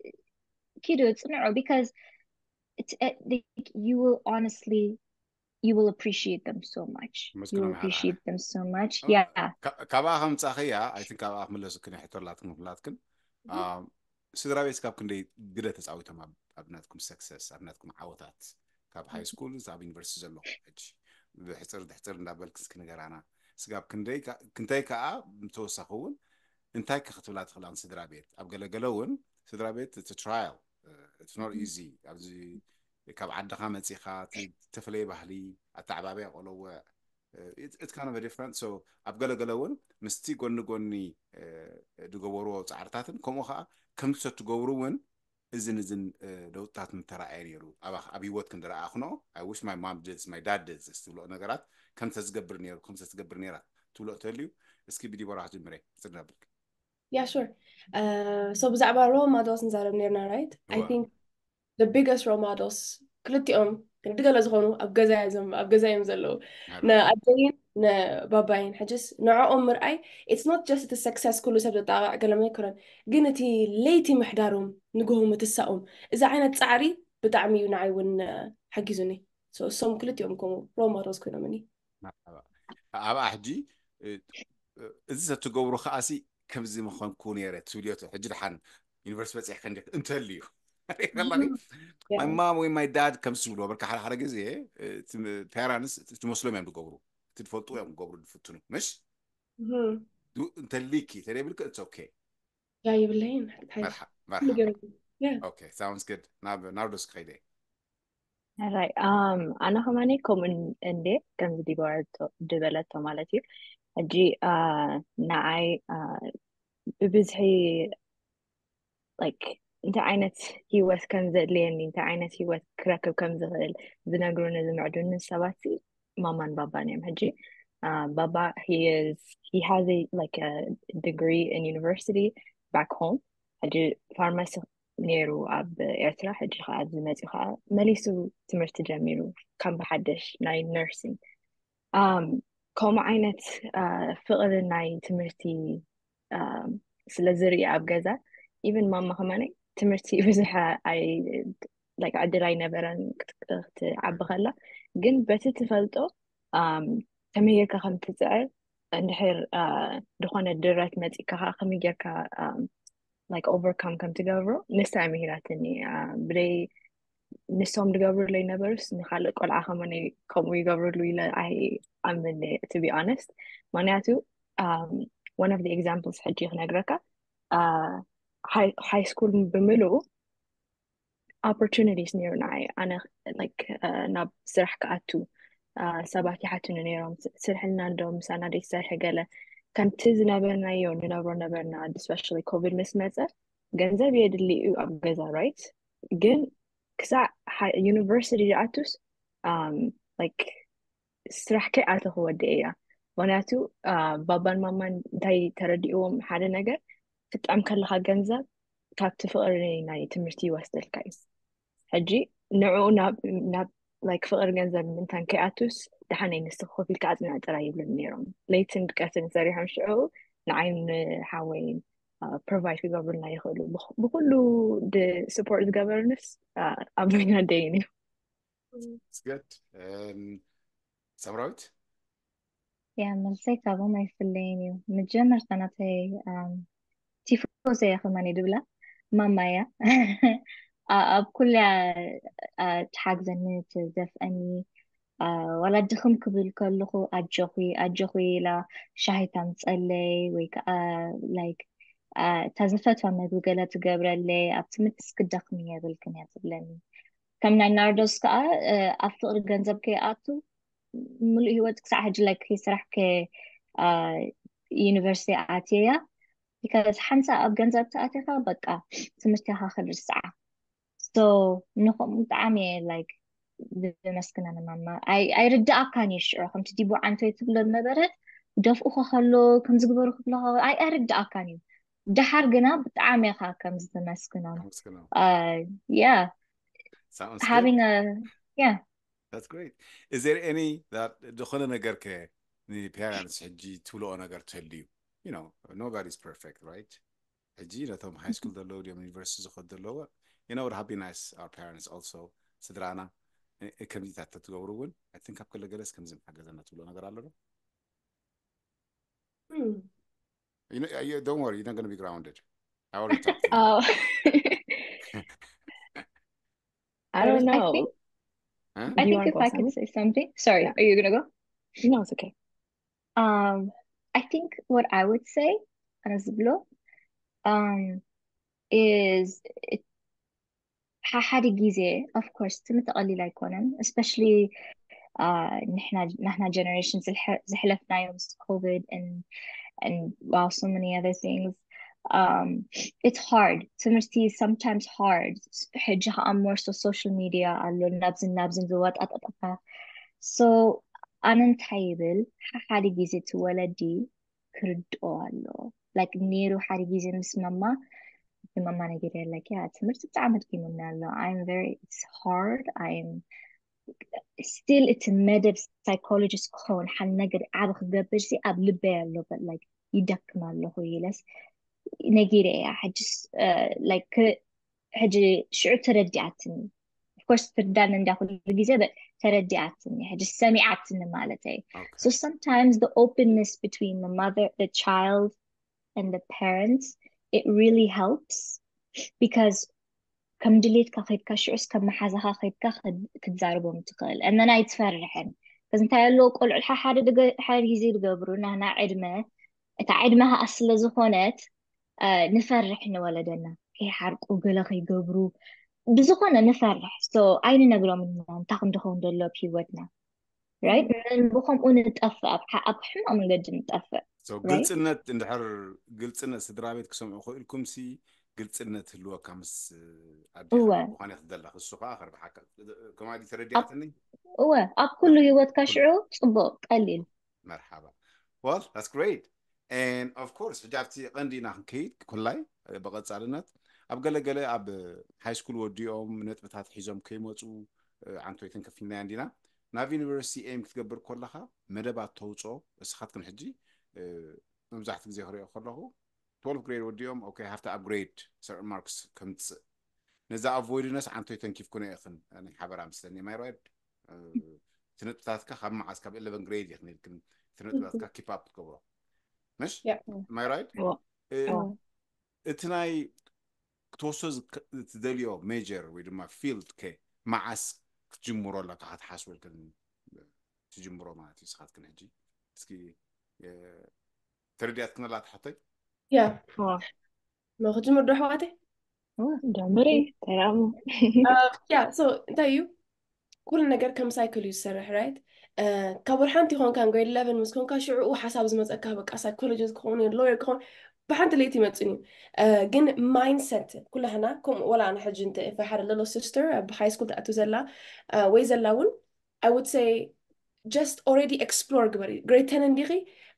ኪዱ ጽንዑ because it's, uh, like, you will honestly you will appreciate them so much. You መስግኖም will ይሃራ። Appreciate them so much. እ፣ Yeah. ካ- ካባኣ ከምጻኸያ ኣይትን ካባኣ ክምለስክን ሕቶ ኣላትክን ክፍላትክን Mhm. ስድራ ቤት ካብ ክንደይ ግደ ተጻዊቶም ኣብ ኣብ ናትኩም ሰክሰስ ኣብ ናትኩም ዓወታት ካብ ሃይ ስኩል ኣብ ዩኒቨርሲቲ ዘለኹም ሕጂ ብሕፅር ድሕፅር እንዳበልክ እስኪ ንገራና ስጋብ ክንደይ ካ- ክንታይ ከዓ ብተወሳኺ እውን እንታይ ከ ክትብላ ትኽእላ ንስድራ ቤት ኣብ ገለገለ እውን ስድራ ቤት it's trial it's not easy ኣብዚ ካብ ዓድኻ መፂኻ እቲ ዝተፈለየ ባህሊ ኣተዓባብያ ቆለወ it's kind of different so ኣብ ገለገለ እውን ምስቲ ጎኒ ጎኒ እ፣ ዝገበርዎ ፃዕርታትን ከምኡ ከዓ ከምቲ ሰትገብሩ እውን እዝን እዝን እ፣ ለውጥታት ምተረኣየ ነይሩ ኣባኽ- ኣብ ህይወት ክንደረኣ ክኖ I wish my mom did this my dad did this ትብሎ ነገራት ከምተ ዝገብር ነይሩ ከምተ ዝገብር ነይራ ትብሎ እተልዩ እስኪ ብዲቦራ ክጅምረ ክፅር ነብልክ Yeah, sure. Uh, so ብዛዕባ role models ንዛረብ ነርና, right? I እወ። Think the biggest role models ክልቲኦም ክንዲ ገለ ዝኾኑ ኣብ ገዛ እዮም ዘም- ኣብ ገዛ እዮም ዘለዉ ሓደ ንኣደይን ንባባይን ሕጅስ ንዕኦም ምርኣይ it's not just እቲ success ኩሉ ሰብ ዘጣቃዕ ገለመ ኣይኮነን ግን እቲ ለይቲ ምሕዳሮም ንግሆ ምትሳኦም እዚ ዓይነት ፃዕሪ ብጣዕሚ እዩ ንዓይ እውን uh, ሓጊዙኒ so እሶም ክልቲኦም ከምኡ role models ኮይኖምኒ መርሓባ። ኣብኣ ሕጂ እ፣ እ፣ እዚ ዘትገብሩ ከኣሲ ከምዚ ምኾንኩ ነይረ ትብልዮ ተ- ሕጂ ድሓን ዩኒቨርሲቲ በፂሕ ከንዲ እንተልዩ ከለኺ Yeah. my mom ወይ my dad ከም ዝብልዎ በርካ ሓደ ሓደ ግዜ ፓራንትስ ትመስሎም እዮም ዝገብሩ እቲ ትፈልጡ እዮም ዝገብሩ ዝፍትኑ ምሽ Mhm. ዱ- እንተሊኪ ተደይብልክ it's okay ያ የብለይን ሓይሽ መርሓ መርሓባ ገርም Yeah. okay sounds good ናብ ናርዶስ ክኸይደ Right. Um, ኣነ ከማኒ ከምኡ እንዴ ከምዚ ዲቦራ ድበለቶ ማለት እዩ ሕጂ uh, ንዓይ uh, ብብዝሒ like እንታይ ዓይነት ህይወት ከም ዘድልየኒ እንታይ ዓይነት ህይወት ክረክብ ከም ዝኽእል ዝነግሩኒ ዝምዕዱኒ ሰባት ማማን ባባን እዮም ሕጂ uh, ባባ he is he has a like a degree in university back home ሕጂ ፋርማሲ ነይሩ ኣብ ኤርትራ ሕጂ ከዓ ኣብዚ መፂኡ ከዓ መሊሱ ትምህርቲ ጀሚሩ ከም ብሓደሽ ናይ nursing um, ከምኡ ዓይነት uh, ፍቅሪ ናይ ትምህርቲ um, ስለ ዝርኢ ኣብ ገዛ even ማማ ከማኒ ትምህርቲ ብዙሕ ኣይ like ዕድል ኣይነበረን ክት- ክትዓቢ ከላ ግን በቲ ትፈልጦ um, ተመሂርካ ከም ትፅዕር እንድሕር uh, ዝኾነ ድረት መፂካ ከዓ ከመይ ጌርካ um, like overcome ከም ትገብሮ ንሳ ምሂራትኒ uh, ብደይ ንሶም ዝገብሩለይ ነበሩስ ንካልእ ቆልዓ ከመነ ከምኡ ይገብሩሉ ኢለ ኣይ ኣምን to be honest ምክንያቱ um, one of the examples ሕጂ ክነግረካ uh, high school ብምልኡ opportunities ነይሩ ንዓይ ኣነ like uh, ናብ ስራሕ ክኣቱ uh, ሰባት ይሓትኑ ነይሮም ስርሕልና እንዶ ምሳና ደይ ትሰርሒ ገለ ከምቲ ዝነበርናዮ ንነብሮ ነበርና especially ኮቪድ ምስ መፀ ገንዘብ የድሊ እዩ ኣብ ገዛ right ግን ክሳዕ ዩኒቨርሲቲ ዝኣቱስ um, like ስራሕ ከይኣተኹ ወደ እያ ምክንያቱ uh, ባባን ማማን እንታይ ተረዲእዎም ሓደ ነገር ክትጥዕም ከለካ ገንዘብ ካብቲ ፍቅሪ ናይ ትምህርቲ ይወስደልካ እዩ ሕጂ ንዕኡ ናብ ናብ like ፍቅሪ ገንዘብ ምንታን ከይኣቱስ ደሓነይ ንስኺ ኮፍ ኢልካ ኣፅንዕ ጥራይ ይብሉኒ ነይሮም ለይትን ድቀትን ሰሪሖም ሽዑ ንዓይን ንሓወይን provide ክገብሩልና ይኽእሉ ብኩሉ support ዝገበሩንስ ኣቦይን ኣደይን እዩ good ሰምራዊት ያ መልሰይ ካብኦም ኣይፍለይን እዩ መጀመርታ ናተይ ቲፎዘ እያ ከማን ድብላ ማማ እያ ኣብ ኩላ ትሓግዘኒ ትደፍአኒ ዋላ ድኽም ክብል ከለኹ ኣጆኺ ኣጆኺ ኢላ ሻሂ ታምፀለይ ወይ ከዓ like እታ ዝፈትዋ መግቢ ገለ ትገብረለይ ኣብ ትምህርትስ ክደኽሚ የብልክን እያ ትብለኒ ከም ናይ ናርዶስ ከዓ ኣብ ፍቅሪ ገንዘብ ከይኣቱ ሙሉእ ህይወት ክሳዕ ሕጂ like ከይሰራሕኩ ዩኒቨርሲቲ ኣትየያ because ሓንሳ ኣብ ገንዘብ ተኣቲኻ በቃ ትምህርትኻ ክርስዓ so ንኸምኡ ብጣዕሚ እየ like ዘመስግና ንማማ ኣይርድኣካን እዩ ሽዑ ከምቲ ዲቡ ዓንቶይ ትብሎ ዝነበረት ክደፍኡኻ ከሎ ከም ዝግበሩ ክብለኻ ኣይርድኣካን እዩ። ደሓር ግና ብጣዕሚ ኢኻ ከም ዝተመስግኖም ኣመስግኖም። yeah Sounds good. Having a yeah That's great. Is there any that ዝኾነ ነገር ከ ን parents ሕጂ ትብልኦ ነገር ትህልዩ? You know, nobody's perfect, right? ሕጂ ነቶም high school ዘለዉ ድዮም university ዝኸዱ ዘለዉ? You know, would have been nice our parents also ስድራና እ- እ- ከምዚታት ተትገብሩ እውን I think ኣብ ገለገለስ ከምዚ ምሓገዘና ትብሎ ነገር ኣሎ ዶ? Hmm. You know, you, don't worry, you're not going to be grounded. I already talked to you. Oh, I don't I know. think Huh? I Do you think want to if go, I could Sammy? say something. Sorry, Yeah. are you gonna go? No, it's okay. Um, I think what I would say, as Blo, um, is it, ح- ሓደ ግዜ of course ትምህርቲ ቀሊል ኣይኮነን, especially uh, ንሕና ናህና generation ዝልሐ- ዝሕለፍናዮ ምስ COVID and and wow, so many other things. Um, it's hard ትምህርቲ sometimes hard. ሕጂ ከዓ more so social media ኣሎ፣ ናብዝን ናብዝን ዝወጣጠጠካ። So ኣነ እንታይ ይብል፣ ح- ሓደ ግዜ እቲ ወለዲ ክርድኦ ኣሎ። Like ነይሩ ሓደ ግዜ ምስ መማ፣ መማ ነገር ያለኪ ትምህርቲ ብጣዕሚ ኣድኪሙኒ ኣሎ። I'm very it's hard. I'm still እቲ መደብ psychologist ክኸውን ሓደ ነገር ዓብ ክገብር ሲ ኣብ ልበይ ኣሎ፣ but like ይደክም ኣለኹ ኢለስ ነጊረ እያ። ሕጅስ like ሕጂ ሽዑ ተረዲኣትኒ። Of course ትርዳኒ እንዳ ኩሉ ግዜ፣ but ተረዲኣትኒ፣ ሕጂ ሰሚዓትኒ ማለት እዩ። Okay. So sometimes the openness between the mother, the child, and the parents, it really helps because ከም ድሌትካ ከድካ ሽዑስ ከም መሓዛኻ ከድካ ክትዛረቦም ትኽእል። And then ኣይትፈርሕን። ከዚ እንታይ ኣለዎ፣ ቆልዑ ሓደ ሓደ ግዜ ዝገብሩ ናና ዕድመ፣ እታ ዕድመ ከዓ ስለ ዝኾነት ንፈርሕ፣ ንወለደና ከይሓርቁ፣ ገለ ከይገብሩ፣ ብዝኾነ ንፈርሕ። So ኣይንነግሮም ኢና እንታይ ከም ዝኸውን ዘሎ ኣብ ህይወትና፣ right? ብኸምኡ ንጠፍእ፣ ኣብ ሕማቕ መንገዲ ንጠፍእ። ግልፅነት እንድሕር ግልፅነት ስድራ ቤት ክሰምዑ ክእልኩም ሲ ግልፅነት ህልወካ ምስ ኣዴኻ እወ። ምዃን ክትደላ እሱ ከዓ ከርብሓካ። ከማዲ ተረዲኣትኒ? እወ፣ ኣብ ኩሉ ህይወትካ ሽዑ ፅቡቕ ቀሊል። መርሓባ። Well, that's great. And of course ሕጂ ኣብቲ ቀንዲ ኢና ክንከይድ ኩላይ ብቐፃልነት ኣብ ገለገለ ኣብ high school ወዲኦም ነጥብታት ሒዞም ከይመፁ ዓንቶይተን ከፊልናያ እንዲና። ናብ university aim ክትገብር ከለኻ መደባት ተውፅኦ። እስኻትክን ሕጂ መብዛሕትኡ ግዜ ክሪኦ ከለኹ twelfth grade ወዲኦም okay have to upgrade certain marks ከምፅእ። ነዛ avoidነስ ዓንቶይ ተንኪፍኩነ ኢኽን ናይ ሓበራ ምስለኒ ማይሮድ ትነጥብታትካ ካብ መዓስ ካብ eleven grade ኢኽን ኢልክን ትነጥብታትካ keep up ትገብሮ ምሽ Yeah. ማይሮድ እዎ። እዎ። እቲ ናይ ክትወስዶ ዝክ- ትደልዮ major ወይ ድማ field ከ መዓስ ክትጅምሮ ኣለካ ክትሓስበልክን ትጅምሮ ማለት እዩ። ስኻትክን ሕጂ እስኪ እ፣ ተረዲኣትክን ኣላ ትሓተይ? ያ እዎ። ኖ ክጅምር ዶ ኣሕዋተይ? ጀምሪ ተራሙ። ያ so እንታይ እዩ ኩሉ ነገር ከም ሳይክል እዩ ዝሰርሕ right? ካብ ወር ሓንቲ ይኮንካ grade eleven ምስ ኮንካ ሽዕኡ ሓሳብ ዝመፀካ በቃ psychologist ክኸውን lawyer ክኸውን ብሓንቲ ለይቲ ይመፅን እዩ። ግን mindset ኩላህና ከምኡ ወላ ኣነ ሕጂ እንተ if I had a little sister ኣብ high school ትኣቱ ዘላ ወይ ዘላ እውን I would say just already explore ግበሪ። Grade ten እንዲኺ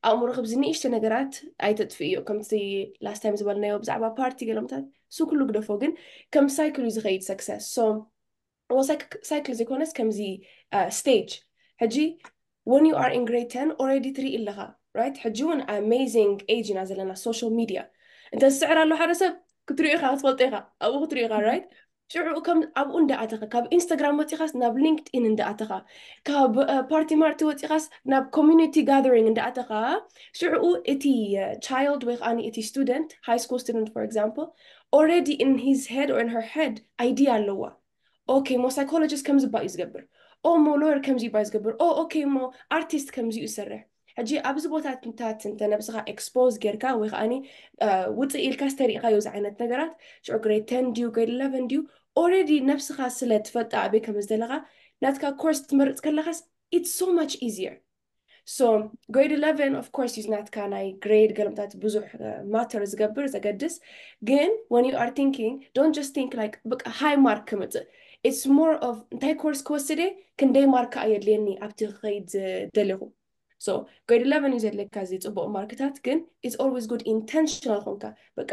ኣእምሮኺ ብዚ ንእሽተ ነገራት ኣይተጥፍእዮ። ከምቲ last time ዝበልናዮ ብዛዕባ ፓርቲ ገለምታት እሱ ኩሉ ግደፎ፣ ግን ከም ሳይክል እዩ ዝኸይድ success። So ሳይክል ዘይኮነስ ከምዚ stage ሕጂ when you are in grade ten already ትርኢ ኣለኻ right? ሕጂ እውን amazing age ኢና ዘለና social media እንተ ዝስዕር ኣሎ ሓደ ሰብ ክትሪኦ ኢኻ ክትፈልጦ ኢኻ ኣብኡ ክትሪኦ ኢኻ right? ሽዑ ከም ኣብኡ እንዳኣተኻ ካብ ኢንስታግራም ወፂኻስ ናብ ሊንክድኢን እንዳኣተኻ ካብ ፓርቲ ማርቲ ወፂኻስ ናብ community gathering እንዳኣተኻ ሽዑ እቲ child ወይ ከዓ እቲ student high school student for example already in his head or in her head idea ኣለዋ። Okay ሞ psychologist ከምዚ ባ እዩ ዝገብር፣ ኦ ሞ lawyer ከምዚ ባ እዩ ዝገብር፣ ኦ okay ሞ artist ከምዚ እዩ ዝሰርሕ። ሕጂ ኣብዚ ቦታታት እንተ ነብስኻ expose ጌርካ ወይ ከዓ ውፅእ ኢልካ ዝተሪእካዮ እዚ ዓይነት ነገራት ሽዑ grade ten ድዩ grade eleven ድዩ already ነብስኻ ስለ ትፈልጣ ኣበይ ከም ዝደለኻ ናትካ course ትመርፅ ከለኻስ it's so much easier። So grade eleven of course is ናትካ ናይ grade ገለምታት ብዙሕ matter ዝገብር ዘገድስ፣ ግን when you are thinking don't just think like በቃ high mark ክምፅእ it's more of እንታይ course ክወስድ እየ ክንደይ ማርክ ኣየድልየኒ ኣብቲ ክኸይድ ደለኹ። So grade eleven እዩ ዘድለካ እዚ ፅቡቕ ማርክታት፣ ግን it's always good intentional ኮንካ በቃ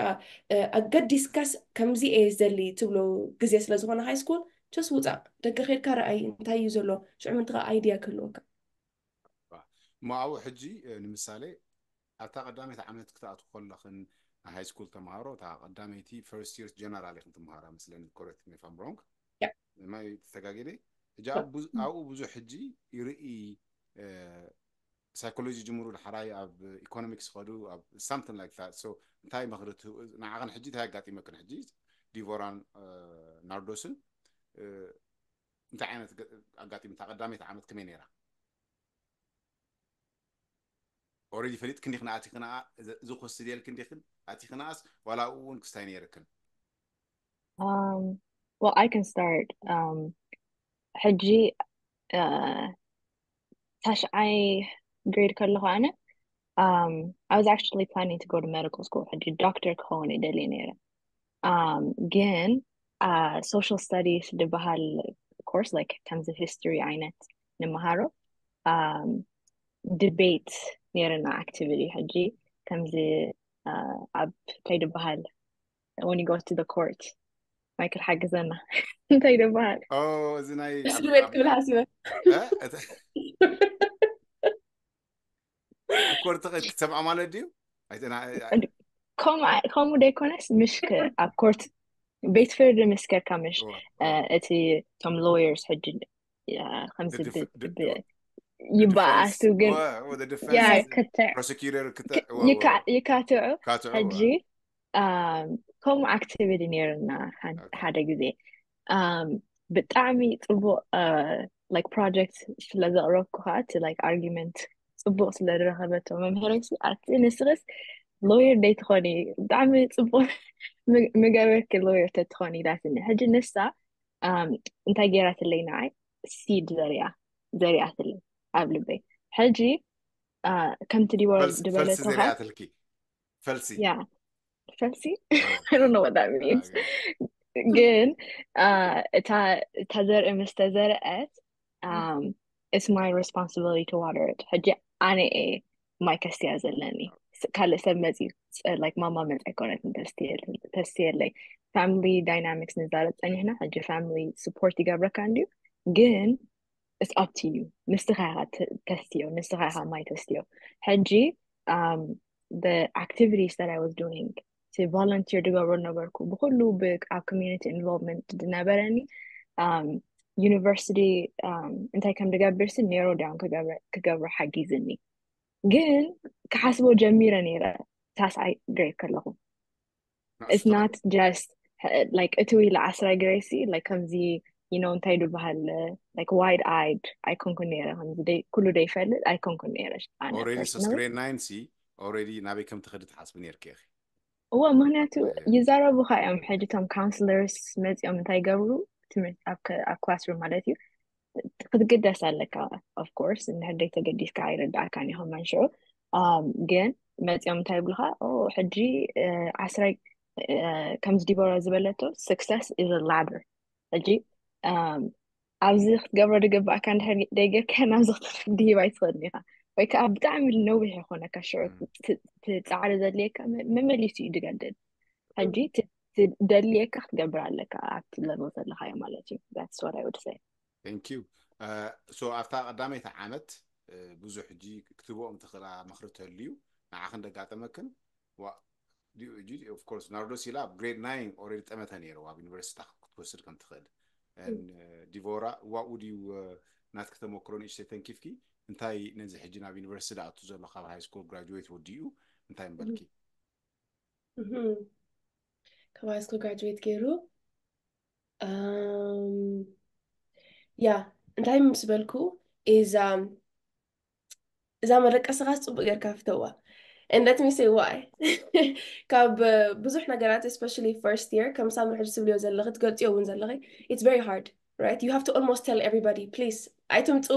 ኣገዲስካስ ከምዚ እየ ዝደሊ ትብሎ ግዜ ስለ ዝኾነ ሃይ ስኩል just ውፃእ፣ ደገ ከድካ ረኣይ እንታይ እዩ ዘሎ፣ ሽዑ ምንትኻ ኣይድያ ክህልወካ። እሞ ኣብኡ ሕጂ ንምሳሌ ኣብታ ቀዳመይቲ ዓመት ክትኣትው ከለኽን ሃይ ስኩል ተምሃሮ እታ ቀዳመይቲ first year general ኢኽን ትምሃራ መስለኒ፣ correct me if I'm wrong። ማይ ተጋጊደ። ሕጂ ኣብኡ ብዙሕ ሕጂ ይርኢ ሳይኮሎጂ ጅምሩ፣ ዳሕራይ ኣብ ኢኮኖሚክስ ኸዱ፣ ኣብ something like that። So እንታይ መኽሪ ንዓኸን ሕጂ እንታይ ኣጋጢመክን? ሕጂ ዲቮራን ናርዶስን እንታይ ዓይነት ኣጋጢምታ? ቀዳመይቲ ዓመት ከመይ ነይራ? Already ፈሊጥክን ዲኽን ኣቲኽንኣ? እዚ ክወስድ የልክን ዲኽን ኣቲኽንኣስ ዋላ ኣብኡ እውን ክስታይ ነይርክን? Um, well, I can start. Um, ሕጂ ታሽዓይ grade ከለኹ ኣነ um, I was actually planning to go to medical school. ሕጂ ዶክተር ክኸውን ይደልየ ነይረ። Um, ግን social studies ዝበሃል course like ከምዚ history ዓይነት ንምሃሮ um, debate ነይርና activity። ሕጂ ከምዚ ኣብ እንታይ ዝበሃል when you go to the court ማይክል ሓግዘና እንታይ ይደበሃል? እዚ ናይ እስር ቤት ክብል ሓሲበ። ኮርት ክትሰምዓ ማለት ድዩ? ከምኡ ደይኮነስ ምሽ ኣብ ኮርት ቤት ፍርዲ ምስ ከድካ ምሽ እቲ ቶም lawyers ሕጂ ከምዚ ይበኣሱ ግን ይካትዑ ሕጂ ከምኡ activity ነይርና ሓደ ግዜ ብጣዕሚ ፅቡቅ like project ስለ ዘቅረብኩ ከዓ እቲ like argument ፅቡቅ ስለ ዝረከበቶ መምህረይ ኣቲ ንስክስ lawyer ደይትኾኒ ብጣዕሚ ፅቡቅ ምገበርኪ lawyer ተትኾኒ ኢላትኒ ሕጂ ንሳ እንታይ ገይራትለይ ንዓይ seed ዘሪኣ ዘሪኣትለይ ኣብ ልበይ ሕጂ ከምቲ ዲቦራ ዝበለቶ ዘሪኣትልኪ ፈልሲ ያ ፈልሲ I don't know what that means ግን እታ ዘርኢ ምስ ተዘርአት it's my responsibility to water it ሕጂ ኣነ እየ ማይ ከስትያ ዘለኒ ካልእ ሰብ መፂ like ማማ መፂ ኣይኮነትን ተስትየለይ family dynamics ንዛረብ ፀኒሕና ሕጂ family support ይገብረካ እንድዩ ግን it's up to you ንስኻ ኢኻ ተስትዮ ንስኻ ኢኻ ማይ ተስትዮ ሕጂ the activities that I was doing እቲ volunteer ዝገብሮ ነበርኩ ብኩሉ ኣብ community involvement ዝነበረኒ university እንታይ ከም ዝገብር ሲ narrow down ክገብሮ ሓጊዝኒ ግን ክሓስቦ ጀሚረ ነይረ ታስዓይ grade ከለኹ it's not just like እቲ ኢለ ዓስራይ grade ሲ like ከምዚ you know እንታይ ዝበሃል like wide eyed ኣይኮንኩ ነይረ ከምዚ ኩሉ ዘይፈልጥ ኣይኮንኩ ነይረ grade nine ሲ already ናበይ ከም ትኸዲ ትሓስቢ ነይርኪ ኢኺ እወ ምክንያቱ ይዛረቡካ እዮም ሕጂ ቶም counselors መፂኦም እንታይ ይገብሩ ትምህርቲ ኣብ classroom ማለት እዩ ክትግደስ ኣለካ of course እንድሕር ዘይተገዲስካ ኣይረዳእካን እዩ ከማን ሽዑ ግን መፂኦም እንታይ ይብሉካ ሕጂ ዓስራይ ከምዚ ዲቦራ ዝበለቶ success is a ladder ሕጂ ኣብዚ ክትገብሮ ዝግባእካ እንድሕር ደይገርካ ናብዚ ክትድይብ ኣይትኽእልን ኢኻ ወይ ከዓ ብጣዕሚ ነዊሕ ይኾነካ ሽዑ ትፃዕሪ ዘድልየካ መመሊሱ እዩ ዝገድል ሕጂ ትደልየካ ክትገብር ኣለካ ኣብቲ level ዘለካዮ ማለት እዩ that's what I would say thank you so ኣብታ ቀዳመይቲ ዓመት ብዙሕ ሕጂ ክትብኦም ትኽእላ ምኽሪ ተልዩ ንዓኽን ደጋጠመክን of course ናርዶስ ኢላ ኣብ grade nine already ጠመተ ነይሩ ኣብ ዩኒቨርሲቲ ክትወስድ ከም ትኽእል ዲቮራ what would you ናትኪ ተመክሮ ንእሽተይ ተንኪፍኪ እንታይ ነዚ ሕጂ ናብ ዩኒቨርሲቲ ዝኣቱ ዘሎ ካብ high school graduate ወዲኡ እንታይ ምበልኪ ካብ high school graduate ገይሩ ያ እንታይ ምስ በልኩ is እዛ መደቀስኻስ ፅቡቅ ጌርካ ፍተዋ and let me say why ካብ ብዙሕ ነገራት especially first year ከም ሳምሪ ሕጂ ትብልዮ ዘለኺ ትገልፅዮ እውን ዘለኺ it's very hard right you have to almost tell everybody please ኣይትምፁ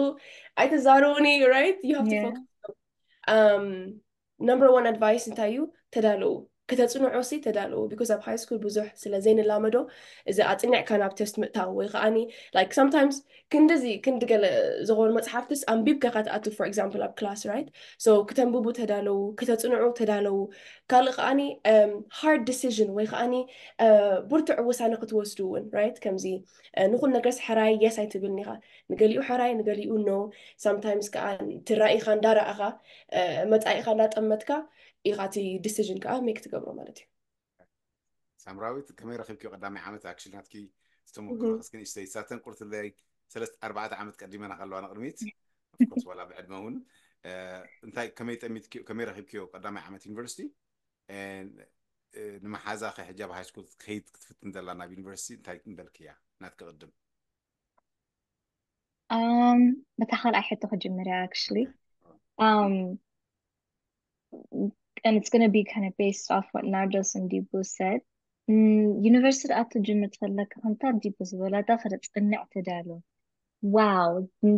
ኣይትዛረቡኒ right you have to focus um number one advice እንታይ እዩ ተዳለዉ ከተፅንዖ ሲ ተዳለዉ because ኣብ high school ብዙሕ ስለ ዘይንላመዶ እዚ ኣፅኒዕካ ናብ test ምእታው ወይ ከዓኒ like sometimes ክንድዚ ክንዲ ገለ ዝኾኑ መፅሓፍትስ ኣንቢብካ ኢኻ ትኣቱ for example ኣብ class right so ክተንብቡ ተዳለዉ ከተፅንዑ ተዳለዉ ካልእ ከዓኒ hard decision ወይ ከዓኒ ብርቱዕ ውሳነ ክትወስዱ እውን right ከምዚ ንኹን ነገርስ ሕራይ yes ኣይትብልን ኢኻ ንገሊኡ ሕራይ ንገሊኡ no sometimes ከዓ ትራኢኻ እንዳረኣኻ መፃኢኻ እንዳጠመትካ ኢኻ እቲ decision ከዓ make ትገብሮ ማለት እዩ ሳምራዊት ከመይ ረኺብኪዮ ቀዳማይ ዓመት actually ናትኪ ዝተመክሮ ከስክን እሽተይ ሳተን ቁርትለይ ሰለስተ ኣርባዕተ ዓመት ቀዲመና ከለዋ ንቅድሚት of course ዋላ ብዕድመ እውን እንታይ ከመይ ጠሚትኪ ከመይ ረኺብኪዮ ቀዳማይ ዓመት ዩኒቨርሲቲ ንመሓዛ ከ ሕጃብ high school ከይድ ክትፍትን ዘላ ናብ ዩኒቨርሲቲ እንታይ እንዳልክያ ናትኪ ቅድም Um, በታ ካልኣይ ሕቶ ክጅምር እያ actually um, and it's going to be kind of based off what Nardos and Dibu said. ዩኒቨርሲቲ ኣቱ ጅምር ትፈለካ ከምታ ዲቡ ዝበላታ ክደ ፅንዕ ትዳሎ wow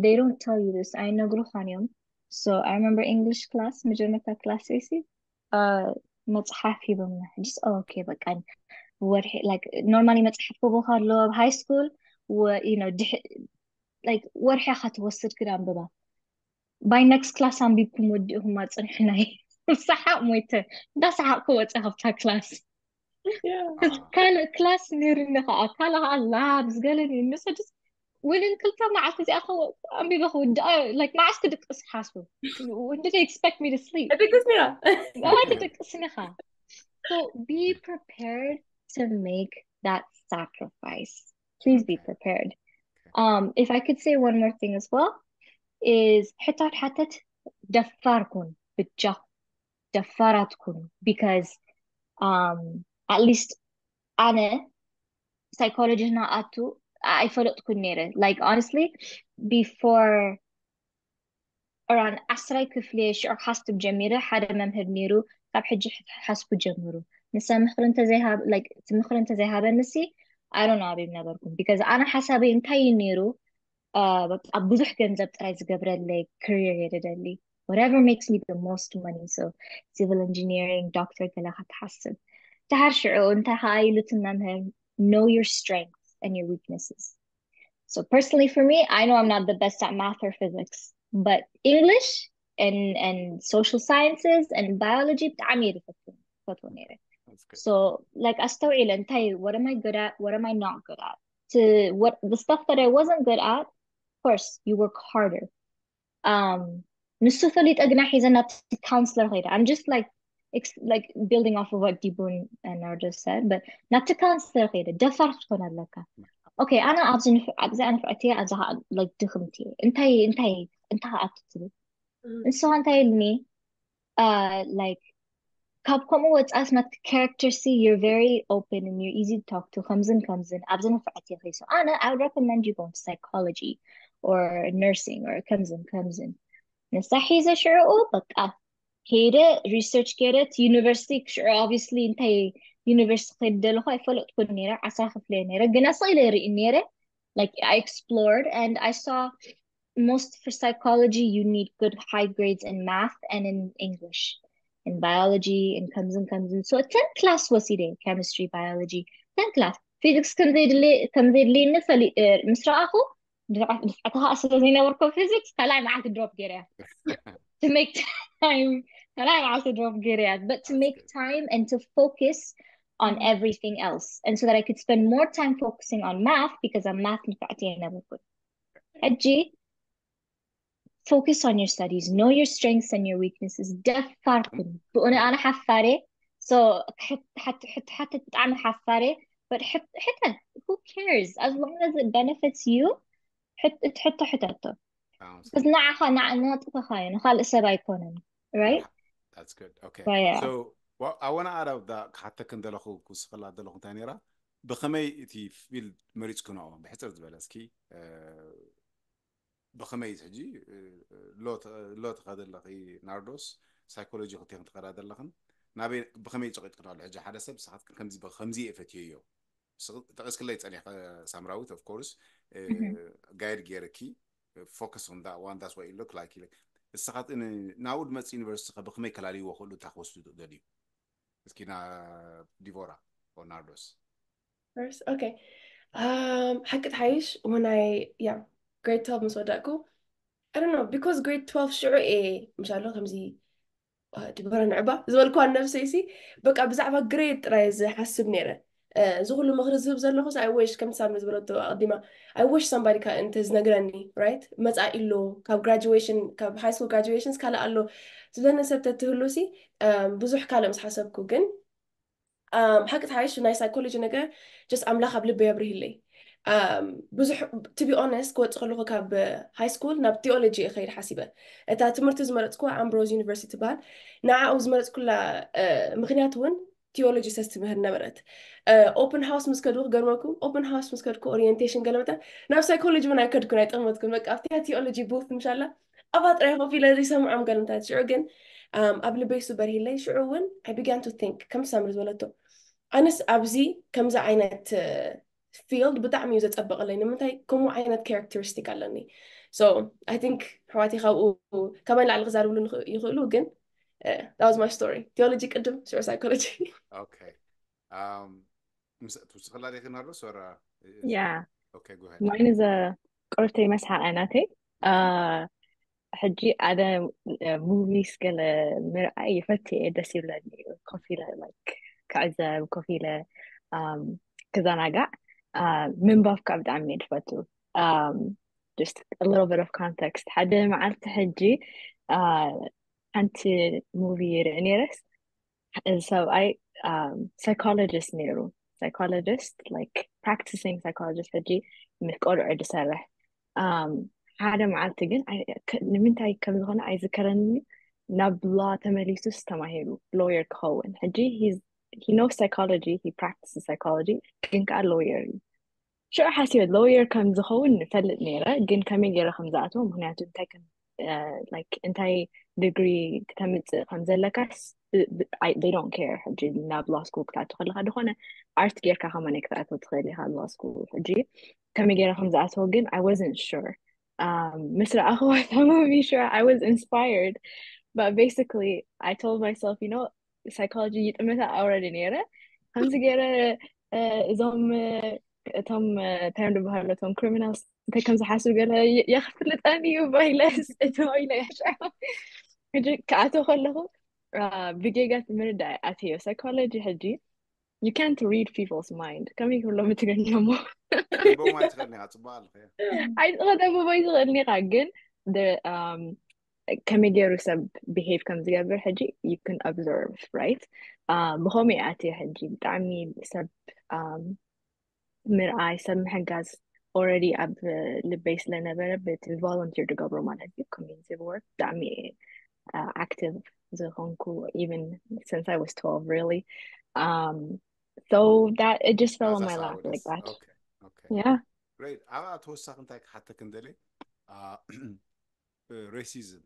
they don't tell you this ኣይነግሩኻን እዮም so I remember English class መጀመርታ class ሲ መፅሓፍ ሂቦምና ሕጅስ okay በቃ ወርሒ like normally መፅሓፍ ክቦ ከሎ ኣብ high school you know like ወርሒ ኢኻ ትወስድ ክድ ኣንብባ by next class ኣንቢብኩም ወዲእኹም ኣፅንሕናይ ሰሓቅ ሞይተ እንዳሰሓቅኩ ወፀ ካብታ class ካልእ class ነይርኒ ከዓ ካልእ ከዓ lab ዝገለኒ ንሰድስ ውልን ክልተ መዓልቲ እዚኣ ኣንቢበ ክውድኣ like መዓስ ክድቅስ ሓሱ when did they expect me to sleep ትድቅስ ነይራ ኣዋይ ትድቅስንኻ so be prepared to make that sacrifice please be prepared um if I could say one more thing as well is ሕታት ሓተት ደፋር ኩን ብጃኹም ደፋራት ኩኑ because um at least ኣነ psychology ንኣቱ ኣይፈለጥኩን ነይረ like honestly before around ዓስራይ ክፍሊ ሽዑ ክሓስብ ጀሚረ ሓደ መምህር ነይሩ ካብ ሕጂ ሓስቡ ጀምሩ ንሳ ምክሪ እንተዘይሃብ like እቲ ምክሪ እንተዘይሃበኒ ሲ I don't know ኣበይ ነበርኩም because ኣነ ሓሳበይ እንታይ እዩ ነይሩ በቃ ብዙሕ ገንዘብ ጥራይ ዝገብረለይ career እየ ደደሊ whatever makes me the most money so civil engineering doctor ገለ ክትሓስብ ድሓር ሽዑ እንታይ ከዓ ኢሉ እቲ መምህር know your strengths and your weaknesses so personally for me I know I'm not the best at math or physics but English and and social sciences and biology ብጣዕሚ እየ ዝፈትዎ ነይረ so like ኣስተውዒለ እንታይ what am I good at what am I not good at to what the stuff that I wasn't good at of course you work harder um ንሱ ፈሊጠ ግና ሒዘ ናብቲ counselor ከይደ I'm just like like building off of what Dibun and Nardo said but ናብቲ counselor ከይደ ደፋር ክትኮን ኣለካ okay ኣነ ኣብዚ ኣብዚኣ ንፍዕቲ ኣብዛ like ድኽምቲ እንታይ እንታይ እንታይ ኣቱ ትብል ንስኻ እንታይ ኢልኒ like ካብ ከምኡ ወፃስ ናብቲ character ሲ you're very open and you're easy to talk to ከምዝን ከምዝን ኣብዚ ንፍዕቲ ኺሶ ኣነ I recommend you going to psychology or nursing or ከምዝን ከምዝን ንሳ ሒዘ ሽዕኡ በቃ ሄደ research ገይረ እቲ university ሽዑ obviously እንታይ university ከይድ ደለኹ ኣይፈለጥኩን ነይረ ዓስራ ክፍለ ነይረ ግና ስቕ ኢለ ርኢ ነይረ like I explored and I saw most for psychology you need good high grades in math and in English in biology in ከምዝን ከምዝን so ten class ወሲደ chemistry biology ten class physics ከምዘይድልየኒ ምስ ረኣኹ ንፍዕቲ ከዓ ስለ ዘይነበርኮ physics ካልኣይ መዓልቲ drop ገይረያ to make time ካልኣይ መዓልቲ drop ገይረያ but to make time and to focus on everything else and so that I could spend more time focusing on math because I'm math ንፍዕቲ የነበርኩን ሕጂ focus on your studies know your strengths and your weaknesses ደፋር ኩን ብእነ ኣነ ሓፋሬ so ሕትሓት ብጣዕሚ ሓፋሬ but ሕተ who cares as long as it benefits you ሕቶ ሕተቶ ንዓኻ ንጥፈኻ እዩ ንካልእ ሰብ ኣይኮነን right That's good. Okay. So well, I want to add out that ሓተክን ዘለኹ ክስኸላ ዘለኹ እንታይ ነይራ ብኸመይ እቲ field መሪፅክንኦ ብሕፅር ዝበለ እስኪ ብኸመይ ሕጂ ሎ ተኸደ ኣለኺ ናርዶስ psychology ክትክን ትኸዳ ዘለኽን ናበይ ብኸመይ ፀቂጥክንኦ ሕጂ ሓደ ሰብ ንስኻትክን ከምዚ ከምዚ እየ ፈትየዮ ጠቂስክለይ ፀኒሕ ሳምራዊት of course guide ገይርኪ focus on that one that's what it look like ንስኻት ናብኡ ድመፅ ዩኒቨርሲቲ ብኸመይ ከላልይዎ ክእሉ እንታይ ክወስዱ ደልዩ እስኪ ና ዲቮራ ኦናርዶስ First, okay. Um, ሓቂ ትሓይሽ when I, yeah, grade twelve ምስ ወዳእኩ, I don't know, because grade twelve ሽዑ እየ ምሻሎ ከምዚ፣ "ዋ፣ ድበረ ንዕባ" ዝበልኩዋ ነብሰይ ሲ፣ በቃ ብዛዕባ ግሬድ ጥራይ ዝሓስብ ነይረ። እዚ ኩሉ ምኽሪ ዝህብ ዘለኹ ሲ፣ I wish ከምቲ ሳሚ ዝበለቶ ኣቐዲማ፣ I wish somebody ከ እንተ ዝነግረኒ፣ right? መጻኢ ኣሎ፣ ካብ ግራጁዌሽን፣ ካብ ሃይ ስኩል ግራጁዌሽንስ ካልእ ኣሎ ዝብለኒ ሰብ ተትህሉ ሲ፣ ብዙሕ ካልእ ምስ ሓሰብኩ። ግን ሓቂ ተሓይሽ ናይ ሳይኮሎጂ ነገር just ኣምላኽ ኣብ ልበይ ኣብርሂለይ። ብዙሕ to be honest ክወፅእ ከለኹ ካብ ሃይ ስኩል ናብ ቲኦሎጂ እኸይድ ሓሲበ። እታ ትምህርቲ ዝመረፅኩዋ ኣምብሮዝ ዩኒቨርሲቲ ትበሃል። ንዓኡ ዝመረፅኩላ ምክንያት እውን ቲኦሎጂ ሰስ ትምህር ነበረት። ኦፕን ሃውስ ምስ ከድኩ ክገርመኩም፣ ኦፕን ሃውስ ምስ ከድኩ ኦሪየንቴሽን ገለመታ ናብ ሳይኮሎጂ እውን ኣይከድኩን ኣይጠመትኩን። በቃ ኣብቲያ ቲኦሎጂ ቡት ምሻላ ኣብኣ ጥራይ ኮፍ ኢለ ዘይሰምዖም ገለመታት። ሽዑ ግን ኣብ ልበይ ሱ በርሂለይ። ሽዑ እውን I began to think ከም ሳምሪ ዝበለቶ ኣነስ ኣብዚ ከምዚ ዓይነት ፊልድ ብጣዕሚ እዩ ዘፀበቐለይ። ንምንታይ ከምኡ ዓይነት ካራክተሪስቲክ ኣለኒ። So I think ኣሕዋተይ ካብኡ ካባይ ንላዕሊ ክዛርብሉ ይኽእሉ። ግን that was my story. ቲኦሎጂ ቅድም ሽዑ ሳይኮሎጂ። Okay. ትውስኽላ ዲኺ ናርዶስ ወራ? Yeah. Okay, go ahead. Mine is a ቅርተይ መስሓቐ ናተይ። ሕጂ ኣነ ሙቪስ ገለ ምርኣይ ይፈት እየ፣ ደስ ይብለኒ። ኮፍ ኢለ like ክዕዘብ፣ ኮፍ ኢለ ክዘናጋዕ። ምንባብ ከዓ ብጣዕሚ እየ ዝፈቱ። Just a little bit of context፣ ሓደ መዓልቲ ሕጂ ሓንቲ ሙቪ ይርኢ ነይረስ፣ እዚ ሰብኣይ ሳይኮሎጂስት ነይሩ። ሳይኮሎጂስት like practicing psychologist፣ ሕጂ ምስ ቆልዑ ዝሰርሕ። ሓደ መዓልቲ ግን ንምንታይ ከም ዝኾነ ኣይዝከረኒ፣ ናብ ላ ተመሊሱስ ተማሂሩ ሎየር ክኸውን። ሕጂ he knows psychology, he practices psychology፣ ግን ከዓ ሎየር እዩ። ሽዑ ሓሲበ ሎየር ከም ዝኸውን ንፈልጥ ነይረ፣ ግን ከመይ ገይረ ከም ዝኣትዎ፣ ምክንያቱ እንታይ ከም like እንታይ ዲግሪ ክተምፅእ ከም ዘለካስ they don't care። ሕጂ ናብ ላ ስኩል ክትኣቱ ከለካ ዝኾነ ኣርት ጌርካ ከማን ክትኣትዎ ትኽእል ኢካ ላ ስኩል። ሕጂ ከመይ ገይረ ከም ዝኣትዎ ግን I wasn't sure። ምስ ረኣኽዋ እታ ሙቪ ሽዑ I was inspired, but basically I told myself, you know, ሳይኮሎጂ ይጥምታ already ነይረ። ከምዚ ገይረ እዞም እቶም እንታይ እዮም ዝበሃሉ፣ እቶም ክሪሚናልስ እንታይ ከም ዝሓስቡ ገለ የኽፍልጠን እዩ ባይለስ እቶም ኢለ ሽዑ ሕጂ ክኣትዎ ከለኹ ብጌጋ ምርዳእ ኣትዮ። ሳይኮሎጂ ሕጂ you can't read people's mind፣ ከመይ ክብሎም ትግርኛ እሞ ተንብቦም ኣይትኽእልን ኢኻ። ፅቡቅ ኣለኸ። ኣይትኸተብቦ ይትኽእል ኢኻ፣ ግን ከመይ ገይሩ ሰብ ቢሄቭ ከም ዝገብር ሕጂ you can observe, right? ብኸመይ ኣትየ ሕጂ ብጣዕሚ ሰብ ምርኣይ፣ ሰብ ምሕጋዝ already ኣብ ልበይ ስለነበረ በቲ ቮለንቲር ዝገብሮ ማለት እዩ፣ ኮሚኒቲ ወርክ ብጣዕሚ ኣክቲቭ ዝኾንኩ even since I was twelve, really. So that it just fell in my lap like that. Yeah. Great. ኣብኣ ተወሳኺ እንታይ ክሓተክ እንደለ፣ ሬሲዝም፣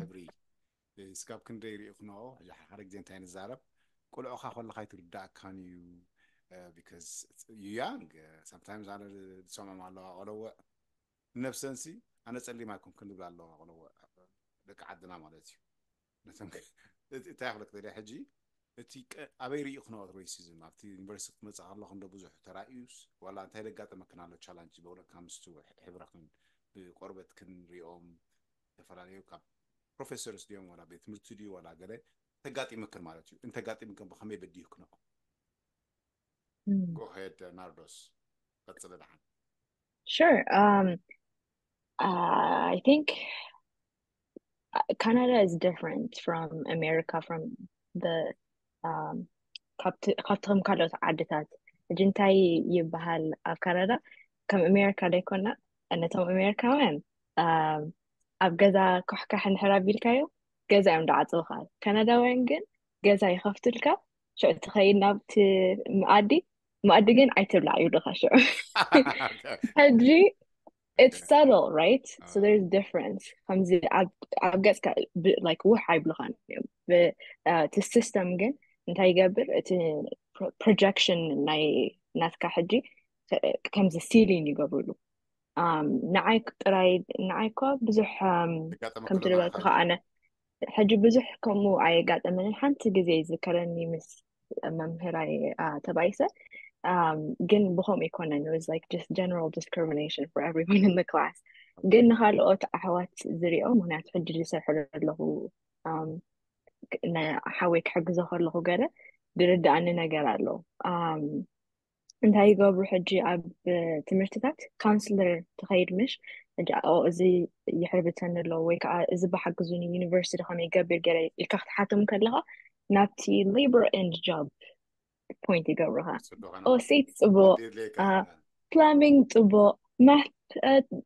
ሕብሪ ስጋብ ክንደይ ርኢኽንኦ? ሓደ ግዜ እንታይ ንዛረብ፣ ቆልዑኻ ከለኻ ኣይትርዳእካን እዩ። Because you young, sometimes ኣነ ዝሰምዖም ኣለዋ ቆለውዕ ንነብሰንሲ ኣነ ፀሊም ኣይኮንኩን ዝብላ ኣለዋ ቆለውዕ፣ ደቂ ዓድና ማለት እዩ። ነቶም እንታይ ክብለክ ደልየ ሕጂ፣ እቲ ኣበይ ርኢኽንኦ ሬሲዝም? ኣብቲ ዩኒቨርሲቲ ክትመፅእ ከለኹ እንዶ ብዙሕ ተራእዩስ ዋላ እንታይ ደጋጠመክን ኣሎ ቻላንጅ? በእውነት ካብ ምስቲ ሕብረክን ብቆርበትክን ሪኦም ዝተፈላለዩ ካብ ፕሮፌሰርስ ድዮም ዋላ ቤት ትምህርቲ ድዩ ዋላ ገለ ተጋጢመክን ማለት እዩ። እንተጋጢምክን ብኸመይ በዲህክንኦ? Go ahead ናርዶስ፣ ቀፅለ ደሓን። Sure. Um, uh, I think Canada is different from America, from the um, ካብቶም ካልኦት ዓድታት። ሕጂ እንታይ ይበሃል ኣብ ካናዳ? ከም ኣሜሪካ ዘይኮና፣ ነቶም ኣሜሪካውያን ኣብ ገዛ ኮሕካሕ እንድሕር ኣቢልካዮ ገዛ እዮም ዝዓፅውካ። ካናዳውያን ግን ገዛ ይኸፍቱልካ፣ ሽዑ ትኸይድ ናብቲ መኣዲ፣ መኣዲ ግን ኣይትብላዕ ይብሉካ። ሽዑ ሕጂ it's subtle, right? So there's difference. ከምዚ ኣብ ገጽካ like ውሕ ኣይብሉኻን እዮም። እቲ ሲስተም ግን እንታይ ይገብር? እቲ ፕሮጀክሽን ናይ ናትካ ሕጂ ከምዚ ሲሊን ይገብርሉ። ንዓይ ጥራይ፣ ንዓይ እኳ ብዙሕ ከምቲ ዝበልኩ ከኣነ ሕጂ ብዙሕ ከምኡ ኣየጋጠመንን። ሓንቲ ግዜ ይዝከረኒ ምስ መምህራይ ተባይሰ፣ ግን ብኸምኡ ኣይኮነን። It was like just general discrimination for everyone in the class. ግን ንካልኦት ኣሕዋት ዝሪኦ፣ ምክንያቱ ሕጂ ዝሰርሐሉ ኣለኹ፣ ሓወይ ክሕግዞ ከለኹ ገለ ዝርድኣኒ ነገር ኣሎ። እንታይ ይገብሩ ሕጂ ኣብ ትምህርትታት? ካውንስለር ትኸይድ ምሽ? ሕጂ እዚ ይሕርብተኒ ኣሎ ወይ ከዓ እዚ ብሓግዙኒ፣ ዩኒቨርሲቲ ከመይ ይገብር ገለ ኢልካ ክትሓቶም ከለካ፣ ናብቲ labor and job point ይገብሩካ። ኦ ሴት ጽቡቅ፣ ፕላሚንግ ጽቡቅ፣ ማት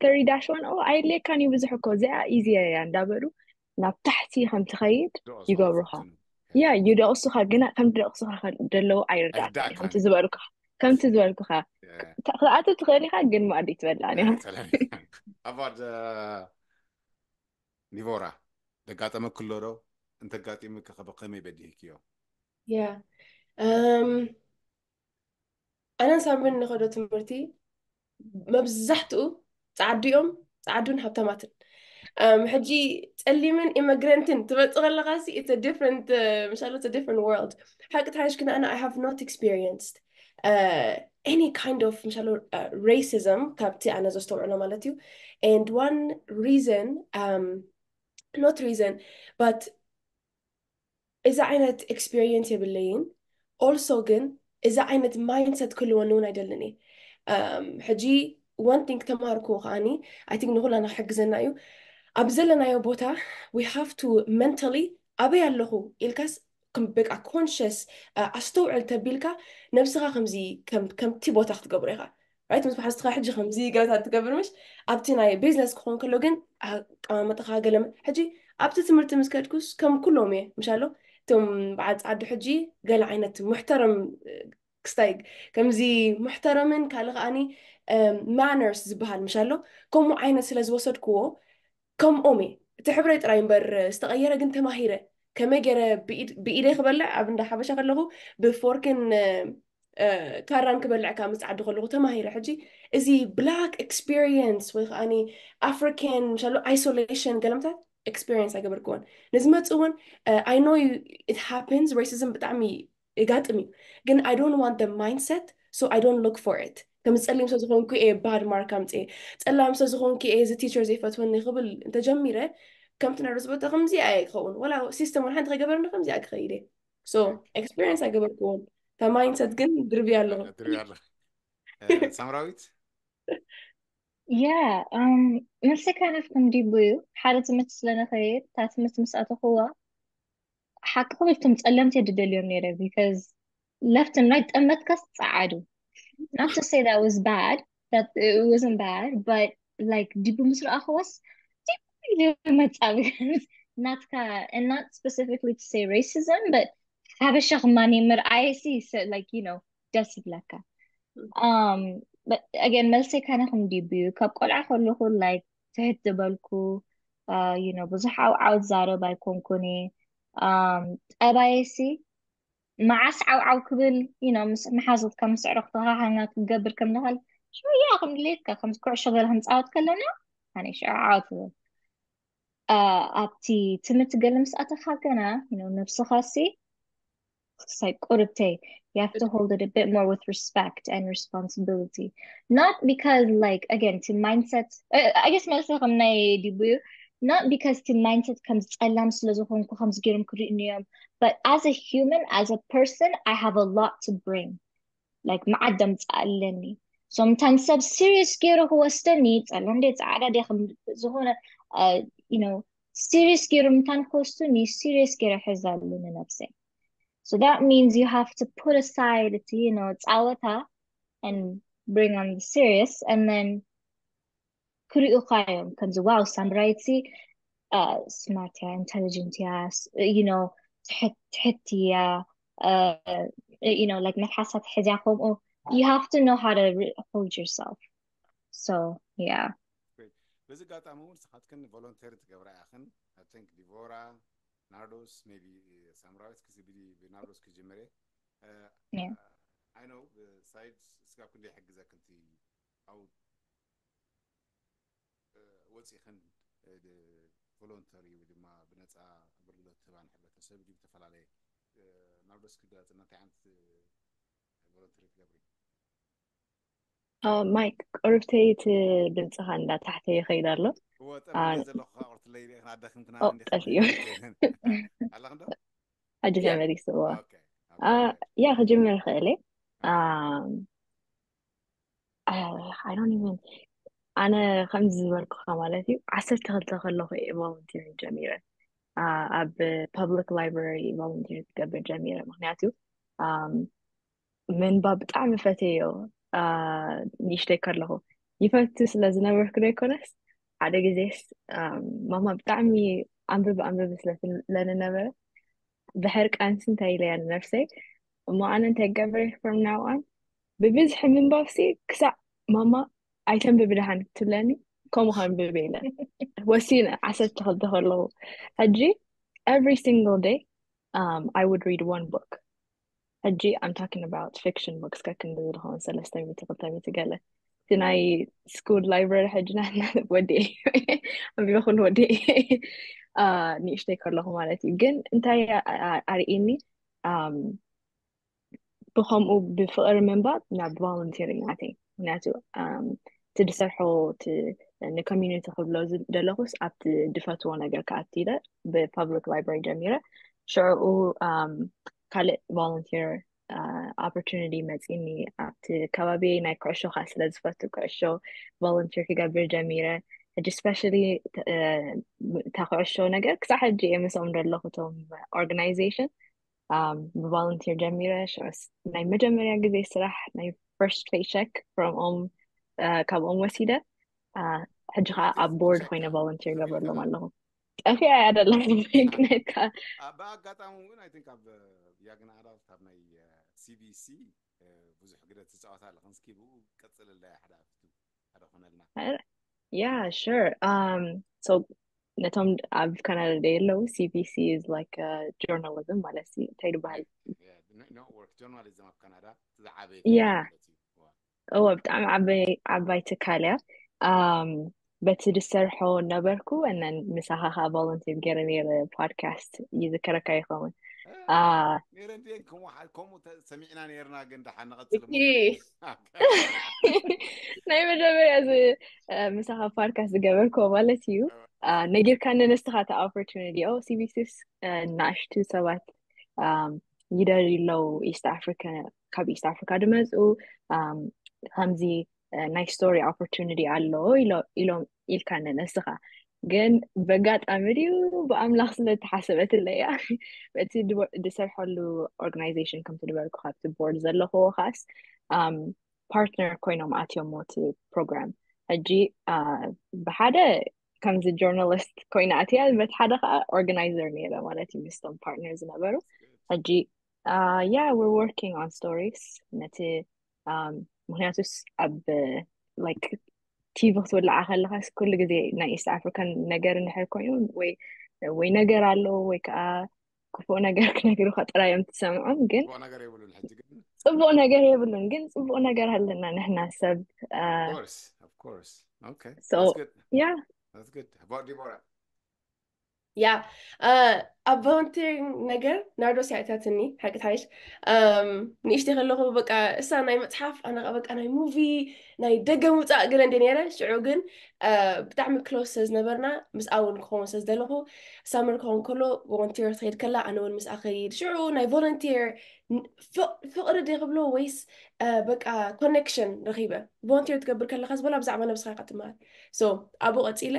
ተሪ ዳሽ ዋን ኦ ኣይድልየካን እዩ ብዙሕ እኮ፣ እዚኣ ኢዚ እያ እንዳበሉ ናብ ታሕቲ ከም ትኸይድ ይገብሩካ። ያ ይደቕሱካ፣ ግና ከም ደቕሱካ ደለዉ ኣይርዳእካን እዩ። ከምቲ ዝበልኩካ ከምቲ ዝበልኩካ ክትኣቱ ትኽእል ኢካ፣ ግን ማኣዲ ትበልዓን ኢካ። ኣባድ ኒቮራ ደጋጠመ ክሎ ዶ? እንተጋጢምኪ ከ ብኸመይ በዲህክዮ? ያ እም፣ ኣነን ሳምሪን ንኸዶ ትምህርቲ መብዛሕትኡ ጻዓዱ እዮም፣ ጻዓዱን ሃብታማትን። እም፣ ሕጂ ጸሊምን ኢሚግረንትን ትመጽእ ከለኻ ሲ it's a different ምሻሎ it's a different world። ሓቂ ተሓሽ ግን ኣነ I have not experienced uh, any kind of ምሻሎ uh, racism ካብቲ ኣነ ዘስተውዕሎ ማለት እዩ። And one reason um, not reason but እዚ ዓይነት experience የብለይን። Also ግን እዚ ዓይነት mindset ክህልወኒ እውን ኣይደልን እየ። Um, ሕጂ one thing ተማሃርኩ ከዓኒ I think ንኩላና ክሕግዘና እዩ። ኣብ ዘለናዮ ቦታ we have to mentally ኣበይ ኣለኹ ኢልካስ ከም በቃ conscious ኣስተውዕል ተቢልካ ነብስኻ ከምዚ ከምቲ ቦታ ክትገብሮ ኢኻ። Right? ምስ መሓዝትኻ ሕጂ ከምዚ ገለታት ትገብር ምሽ ኣብቲ ናይ ቢዝነስ ክኾን ከሎ ግን ኣቀማመጥኻ ገለ ሕጂ ኣብቲ ትምህርቲ ምስ ከድኩስ ከም ኩሎም እየ ምሻሎ እቶም በዓል ጻዓዱ ሕጂ ገለ ዓይነት ሙሕተረም ክስታይ ከምዚ ሙሕተረምን ካልእ ከዓኒ ማነርስ ዝበሃል ምሻሎ ከምኡ ዓይነት ስለ ዝወሰድክዎ ከምኦም እየ። እቲ ሕብረይ ጥራይ እምበር ዝተቐየረ ግን ተማሂረ ከመይ ገይረ ብኢደይ ክበልዕ ኣብ እንዳ ሓበሻ ከለኹ ብፎርክን ካራን ክበልዕ ካብ ምፅዓዱ ከለኹ ተማሂረ። ሕጂ እዚ black experience ወይ ከዓኒ African ምሻሉ isolation ገለምታት experience ኣይገበርክዎን። ንዝመፅእ እውን I know it happens፣ racism ብጣዕሚ የጋጥም እዩ፣ ግን I don't want the mindset so I don't look for it። ከም ጸሊም ስለ ዝኾንኩ እየ bad mark ኣምፅኤ፣ ጸላም ስለ ዝኾንኩ እየ እዚ teacher ዘይፈትወኒ ክብል እንተጀሚረ ከምቲ ናይ ሮዝበቶ ከምዚ ኣየ ክኸውን ወላ system እውን ሓንቲ ከይገበርኒ ከምዚ ክኸይድ እየ። So experience ኣይገበርክዎን። እታ mindset ግን ድርብያ ኣለኹ። ትሪኢ ኣለኺ። ሳምራዊት? Yeah, um, መልሰይ kind of ከም ዲቡ እዩ። ሓደ ትምህርቲ ስለ ንኸይድ እታ ትምህርቲ ምስ ኣተኹዋ ሓቂ ክብል እቶም ጸለምቲ ድደልዮም ነይረ because left and right ጠመትካስ ጸዓዱ። Not to say that was bad, that it wasn't bad, but like ዲቡ ምስ ረኣኽዋስ ዲቡ ኢሉ መጻ ናትካ and not specifically to say racism but ሓበሻ ክማኒ ምርኣየሲ like you know ደስ ይብለካ። Um, but again መልሰይ ካነ ከም ዲቡ እዩ። ካብ ቆልዓ ከለኹ like ትሕት ዝበልኩ uh, you know ብዙሕ ዓውዓው ዛረብ ኣይኮንኩን እየ። Um, ጠባየሲ መዓስ ዓውዓው ክብል you know ምስ መሓዙትካ ምስ ዕረኽትኻ ሃንጋት ክገብር ከም ንኽእል ሽያ ከም ድሌትካ ከም ኩዕሾ ገለ ክንፃወት ከለና ኣነ ሽዑ ዓው ትብል። Uh, ኣብቲ ትምህርቲ ገለ ምስ ኣተኻ ገና you know ነብስኻሲ ሳይ ቁርብተይ you have to hold it a bit more with respect and responsibility, not because like again to mindset uh, I guess መልሰ ከም ናይ ዲቡ እዩ። Not because to mindset ከም ጸላም ስለ ዝኾንኩ ከም ዝገርም ክርእኒ እዮም, but as a human, as a person, I have a lot to bring. Like መዓደም ጻለኒ። Sometimes ሰብ serious ገይሩ ክወስደኒ ጸላም ደ ጻዕዳ ደ ከም ዝኾነ uh, you know serious ገይሩ ምታን ክወስዱኒ serious ገይረ ሕዛሉ ንነብሰይ. So that means you have to put aside እቲ you know ጻወታ and bring on the serious and then ክሪኡካ እዮም ከምዚ wow ሳምራይት ሲ smart እያ intelligent እያ you know ትሕት እያ you know like መልሓሳ ትሕዝያ ከምኡ you have to know how to hold yourself. So yeah. በዚ ኣጋጣሚ እውን ንስኻትክን ቮለንተሪ ትገብራ ኢኽን። I think ዲቮራ ናርዶስ maybe ሳምራዊት ክዚ ብናርዶስ ክጅምር እየ። I know ብሳይድ ስጋብ ክንደይ ይሕግዘክን እቲ ኣብኡ ወፂኽን ቮሎንተሪ ወይ ድማ ብነፃ ኣገልግሎት ትህባ ንሕብረተሰብ ድዩ? ብዝተፈላለየ ናርዶስ ክገለፅና እንታይ ዓይነት ቮሎንተሪ ትገብሪ? ማይክ፣ ቁርብተይ እቲ ድምፅኻ እንዳታሕተ ይኸይድ ኣሎ። እዎ ጠፊኤ ዘለኹ ቁርትለይ ሪእኽና ኣዳኺምክና። ጠፊኡ። ኣለኽንዶ? ሕጂ ተመሊስዎ። ያ ክጅምር ይኽእል እየ። I don't even ኣነ ከምዚ ዝበልኩኻ ማለት እዩ። ዓሰርተ ክልተ ከለኹ እየ ቮለንቲር ጀሚረ። ኣብ ፐብሊክ ላይብራሪ ቮለንቲር ክገብር ጀሚረ። ምክንያቱ ምንባብ ብጣዕሚ ፈትየዮ። ንእሽተይ ከለኹ ይፈቱ ስለ ዝነበርኩ ዶ ይኮነስ፣ ሓደ ግዜስ ማማ ብጣዕሚ ኣንብብ ኣንብብ ስለ ትብለኒ ነበረ። ብሕርቃንስ እንታይ ኢለያ ንነብሰይ፣ እሞ ኣነ እንታይ ገብረ from now on ብብዝሒ ምንባብሲ ክሳዕ ማማ ኣይተንብብ ደሓን ትብለኒ፣ ከምኡ ከንብብ ኢለ ወሲነ። ዓሰርተ ክልተ ከለኹ ሕጂ every single day I would read one book። ሕጂ I'm talking about fiction books፣ ከክንዲ ዝኸውን ሰለስተ ሚእቲ ክልተ ሚእቲ ገለ። እቲ ናይ ስኩል ላይብራሪ ሕጂ ናትና ወዲ ኣንቢበ ኩሉ ወዲ ንእሽተይ ከለኹ ማለት እዩ። ግን እንታይ ኣርእኒ ብከምኡ ብፍቕሪ ምንባብ ናብ ቮለንቲሪንግ ኣተይ። ምክንያቱ እቲ ዝሰርሖ ንኮሚኒቲ ክብሎ ደለኹስ ኣብቲ ዝፈትዎ ነገር ክኣቲ ኢለ ብፐብሊክ ላይብራሪ ጀሚረ። ሽዕኡ ካልእ ቮለንቲር ኦፖርቹኒቲ መፂኒ። ኣብቲ ከባቢ ናይ ኩዕሾ ከዓ ስለ ዝፈቱ ኩዕሾ ቮለንቲር ክገብር ጀሚረ። ሕጂ ስፔሻሊ እታ ኩዕሾ ነገር ክሳብ ሕጂ እየ ምስኦም ዘለኹ። እቶም ኦርጋናይዜሽን ብቮለንቲር ጀሚረ። ሽዑስ ናይ መጀመርያ ግዜ ስራሕ ናይ ፈርስት ፔቸክ from ኦም ካብኦም ወሲደ። ሕጂ ከዓ ኣብ ቦርድ ኮይነ ቮለንቲር ገብረሎም ኣለኹ። ጠፊኣ እያ ደላ ምክንያት ከዓ ብኣጋጣሚ እውን I think ኣብ ያግና ኣዳልት ኣብ ናይ ሲቢሲ ብዙሕ ግደ ትፃወት ኣለኽን። እስኪ ብኡ ቀፅልላ ሓዳ ሓደ ኮነልና። Yeah, sure. So ነቶም ኣብ ካናዳ ደይ ኣለዉ፣ CBC is like journalism ማለት እዩ። እንታይ ይበሃል? ኖትወርክ ጆርናሊዝም ኣብ ካናዳ ዝዓበየ እዎ፣ ብጣዕሚ ዓባይ ትካል እያ። በቲ ዝሰርሖ ነበርኩ። እነን ምሳኻ ከዓ ቮለንቲር ገይረ ነይረ። ፖድካስት ይዝከረካ ይኸውን። ነይረ እንዲ ከምኡ ሰሚዕና ነይርና፣ ግን ደሓን ንቐፅል። ናይ መጀመርያ እዚ ምሳኻ ፓድካስት ዝገበርኮ ማለት እዩ። ነጊርካኒ ንስኻ እቲ ኦፖርቹኒቲ። ኦ፣ ሲቢሲስ ናሽቱ ሰባት ይደልዩ ኣለዉ፣ ኢስት ኣፍሪካ፣ ካብ ኢስት ኣፍሪካ ዝመፁ፣ ከምዚ ናይ ስቶሪ ኦፖርቹኒቲ ኣሎ ኢሎም ኢልካኒ ንስኻ። ግን በጋጣሚ ድዩ ብኣምላኽ ስለ ተሓሰበትለይ እያ። በቲ ዝሰርሐሉ ኦርጋናይዜሽን ከምቲ ዝበልኩ ካብቲ ቦርድ ዘለኹዎ ኻስ ፓርትነር ኮይኖም ኣትዮም እቲ ፕሮግራም። ሕጂ ብሓደ ከምዚ ጆርናሊስት ኮይነ ኣትያ፣ በቲ ሓደ ከዓ ኦርጋናይዘር ነይረ ማለት እዩ ምስቶም ፓርትነር ዝነበሩ። ሕጂ yeah, we're working on stories። ነቲ ምክንያቱስ ኣብ like ቲቪ ክትውልዓ ከለኻስ ኩሉ ግዜ ናይ ኢስት ኣፍሪካን ነገር እንድሕር ኮይኑ ወይ ወይ ነገር ኣለዎ ወይ ከዓ ክፉእ ነገር ክነግሩካ ጥራይ እዮም ትሰምዖም። ግን ጽቡቕ ነገር የብሉን። ሕጂ ግን ጽቡቕ ነገር የብሉን፣ ግን ጽቡቕ ነገር ኣለና ንሕና ሰብ። Of course, of course. Okay. So, That's good. Yeah. That's good. About Deborah. ያ ኣብ ቮለንቲሪንግ ነገር ናርዶስ ያእታትኒ ሓቂ ሓይሽ ንእሽተይ ከለኹ በቃ እሳ ናይ መፅሓፍ ኣነ በቃ ናይ ሙቪ ናይ ደገ ምውፃእ ገለ እንደ ነይረ። ሽዑ ግን ብጣዕሚ ክሎስ ስለዝነበርና ምስኣ እውን ክኸውን ስለዝደለኹ ሳመር ክኸውን ከሎ ቮለንቲር ትኸይድ ከላ ኣነ እውን ምስኣ ከይድ። ሽዑ ናይ ቮለንቲር ፍቕሪ ደ ክብሎ ወይስ በቃ ኮኔክሽን ረኺበ። ቮለንቲር ትገብር ከለካ ዝበላ ብዛዕባ ነብስካ ኢካ ትመሃር። So ኣብኡ ቀፂለ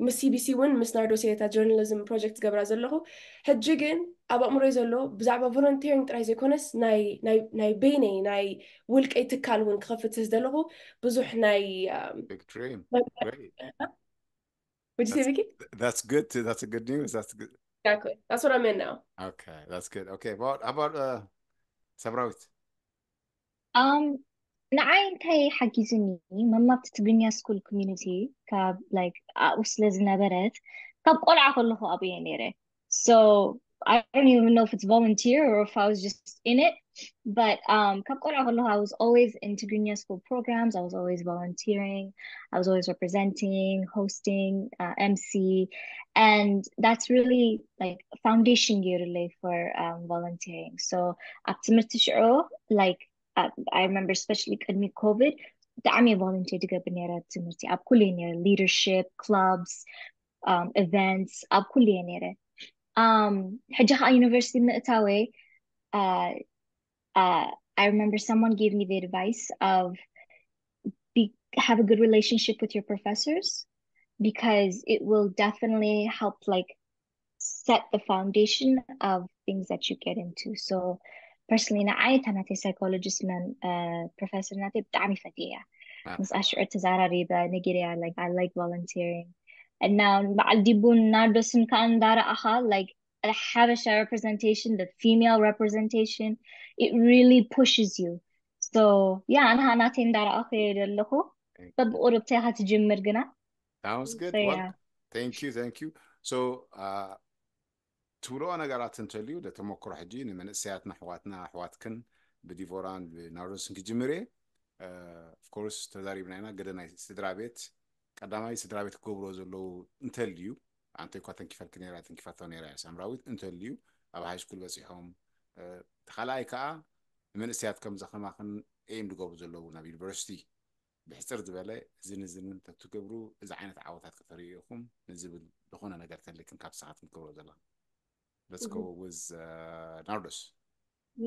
ምስ ሲቢሲ እውን ምስ ናርዶስ እየ እታ ጆርናሊዝም ፕሮጀክት ዝገብራ ዘለኹ። ሕጂ ግን ኣብ ኣእምሮይ ዘሎ ብዛዕባ ቮለንቲሪንግ ጥራይ ዘይኮነስ ናይ በይነይ ናይ ውልቀይ ትካል እውን ክኸፍት ስለዝደለኹ ብዙሕ ናይ Big dream. Great. Would you say, Vicky? That's good. That's a good news. That's good. Exactly. That's what I meant now. Okay, that's good. Okay, about about uh, Sabrawit. Um, ንዓይ እንታይ ሓጊዝኒ፣ መማብቲ ትግርኛ ስኩል ኮሚኒቲ ካብ like ኣብኡ ስለ ዝነበረት ካብ ቆልዓ ከለኹ ኣብኡ እየ ነይረ። So I don't even know if it's volunteer or if I was just in it. But um, ካብ ቆልዓ ከለኹ I was always in Tigrinya school programs. I was always volunteering. I was always representing, hosting, uh, M C, and that's really like foundation ገይሩለይ for um, volunteering. So ኣብ ትምህርቲ ሽዑ like uh, I remember especially ቅድሚ ኮቪድ ብጣዕሚ volunteer ዝገብር ነይረ። ትምህርቲ ኣብ ኩሉ ነይረ፣ leadership clubs, um, events ኣብ ኩሉ ነይረ። Um, ሕጂ ከዓ ዩኒቨርሲቲ ምእታወይ uh, uh, I remember someone gave me the advice of be, have a good relationship with your professors because it will definitely help like set the foundation of things that you get into. So personally ንዓይ እታ ናተይ psychologist መን professor ናተይ ብጣዕሚ ፈትየ እያ። ምስ ኣሽዑ ተዛራሪበ ነጊረያ like I like volunteering. And now በዓል ዲቡን ናርዶስን ከዓ እንዳረኣኻ like the Habesha representation, the female representation, it really pushes you. So yeah, ኣነ ናተይ እንዳረኣኹ እየ ዘለኹ። በብቁሩብ እንታይ ኢኻ ትጅምር ግና? Sounds good. So, Well, yeah. Thank you, thank you. So uh, ትብልኦ ነገራት እንተልዩ ተመክሮ ሕጂ ንመንእሰያትና ኣሕዋትና ኣሕዋትክን ብዲቮራን ብናርዶስን ክጅምር እየ። Of course ተዛሪብና ኢና። ገለ ናይ ስድራ ቤት ቀዳማይ ስድራ ቤት ክገብሮ ዘለዉ እንተልዩ ኣንተ እኳ ተንኪፈልክ ነራ ተንኪፋቶ ነራ እያ ሳምራዊት እንተልዩ ኣብ high school በፂሖም ተኻልኣይ ከዓ ንመንእሰያት ከምዛ ከማኽን aim ዝገብሩ ዘለዉ ናብ ዩኒቨርሲቲ ብሕፅር ዝበለ እዝን እዝን እንተትገብሩ እዚ ዓይነት ዓወታት ከተርእዩ ኢኹም ንዝብል ዝኾነ ነገር ተልክን ካብ ሰዓት ክትገብሮ ዘለኻ let's go with ናርዶስ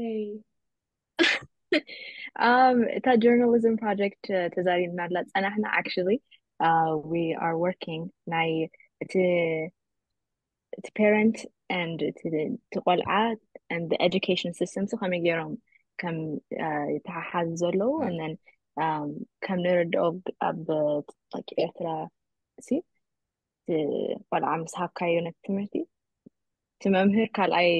Yay. Um, እታ journalism project ተዛሪብና ኣላ ፀናሕና actually uh, we are working ናይ እቲ እቲ parent and እቲ ቆልዓ and the education system ሲ ከመይ ገይሮም ከም ይተሓሓዙ ዘለዉ and then um, ከም ንርድኦ ኣብ like ኤርትራ ሲ ቆልዓ ምስ ሃብካዮ ነቲ ትምህርቲ እቲ መምህር ካልኣይ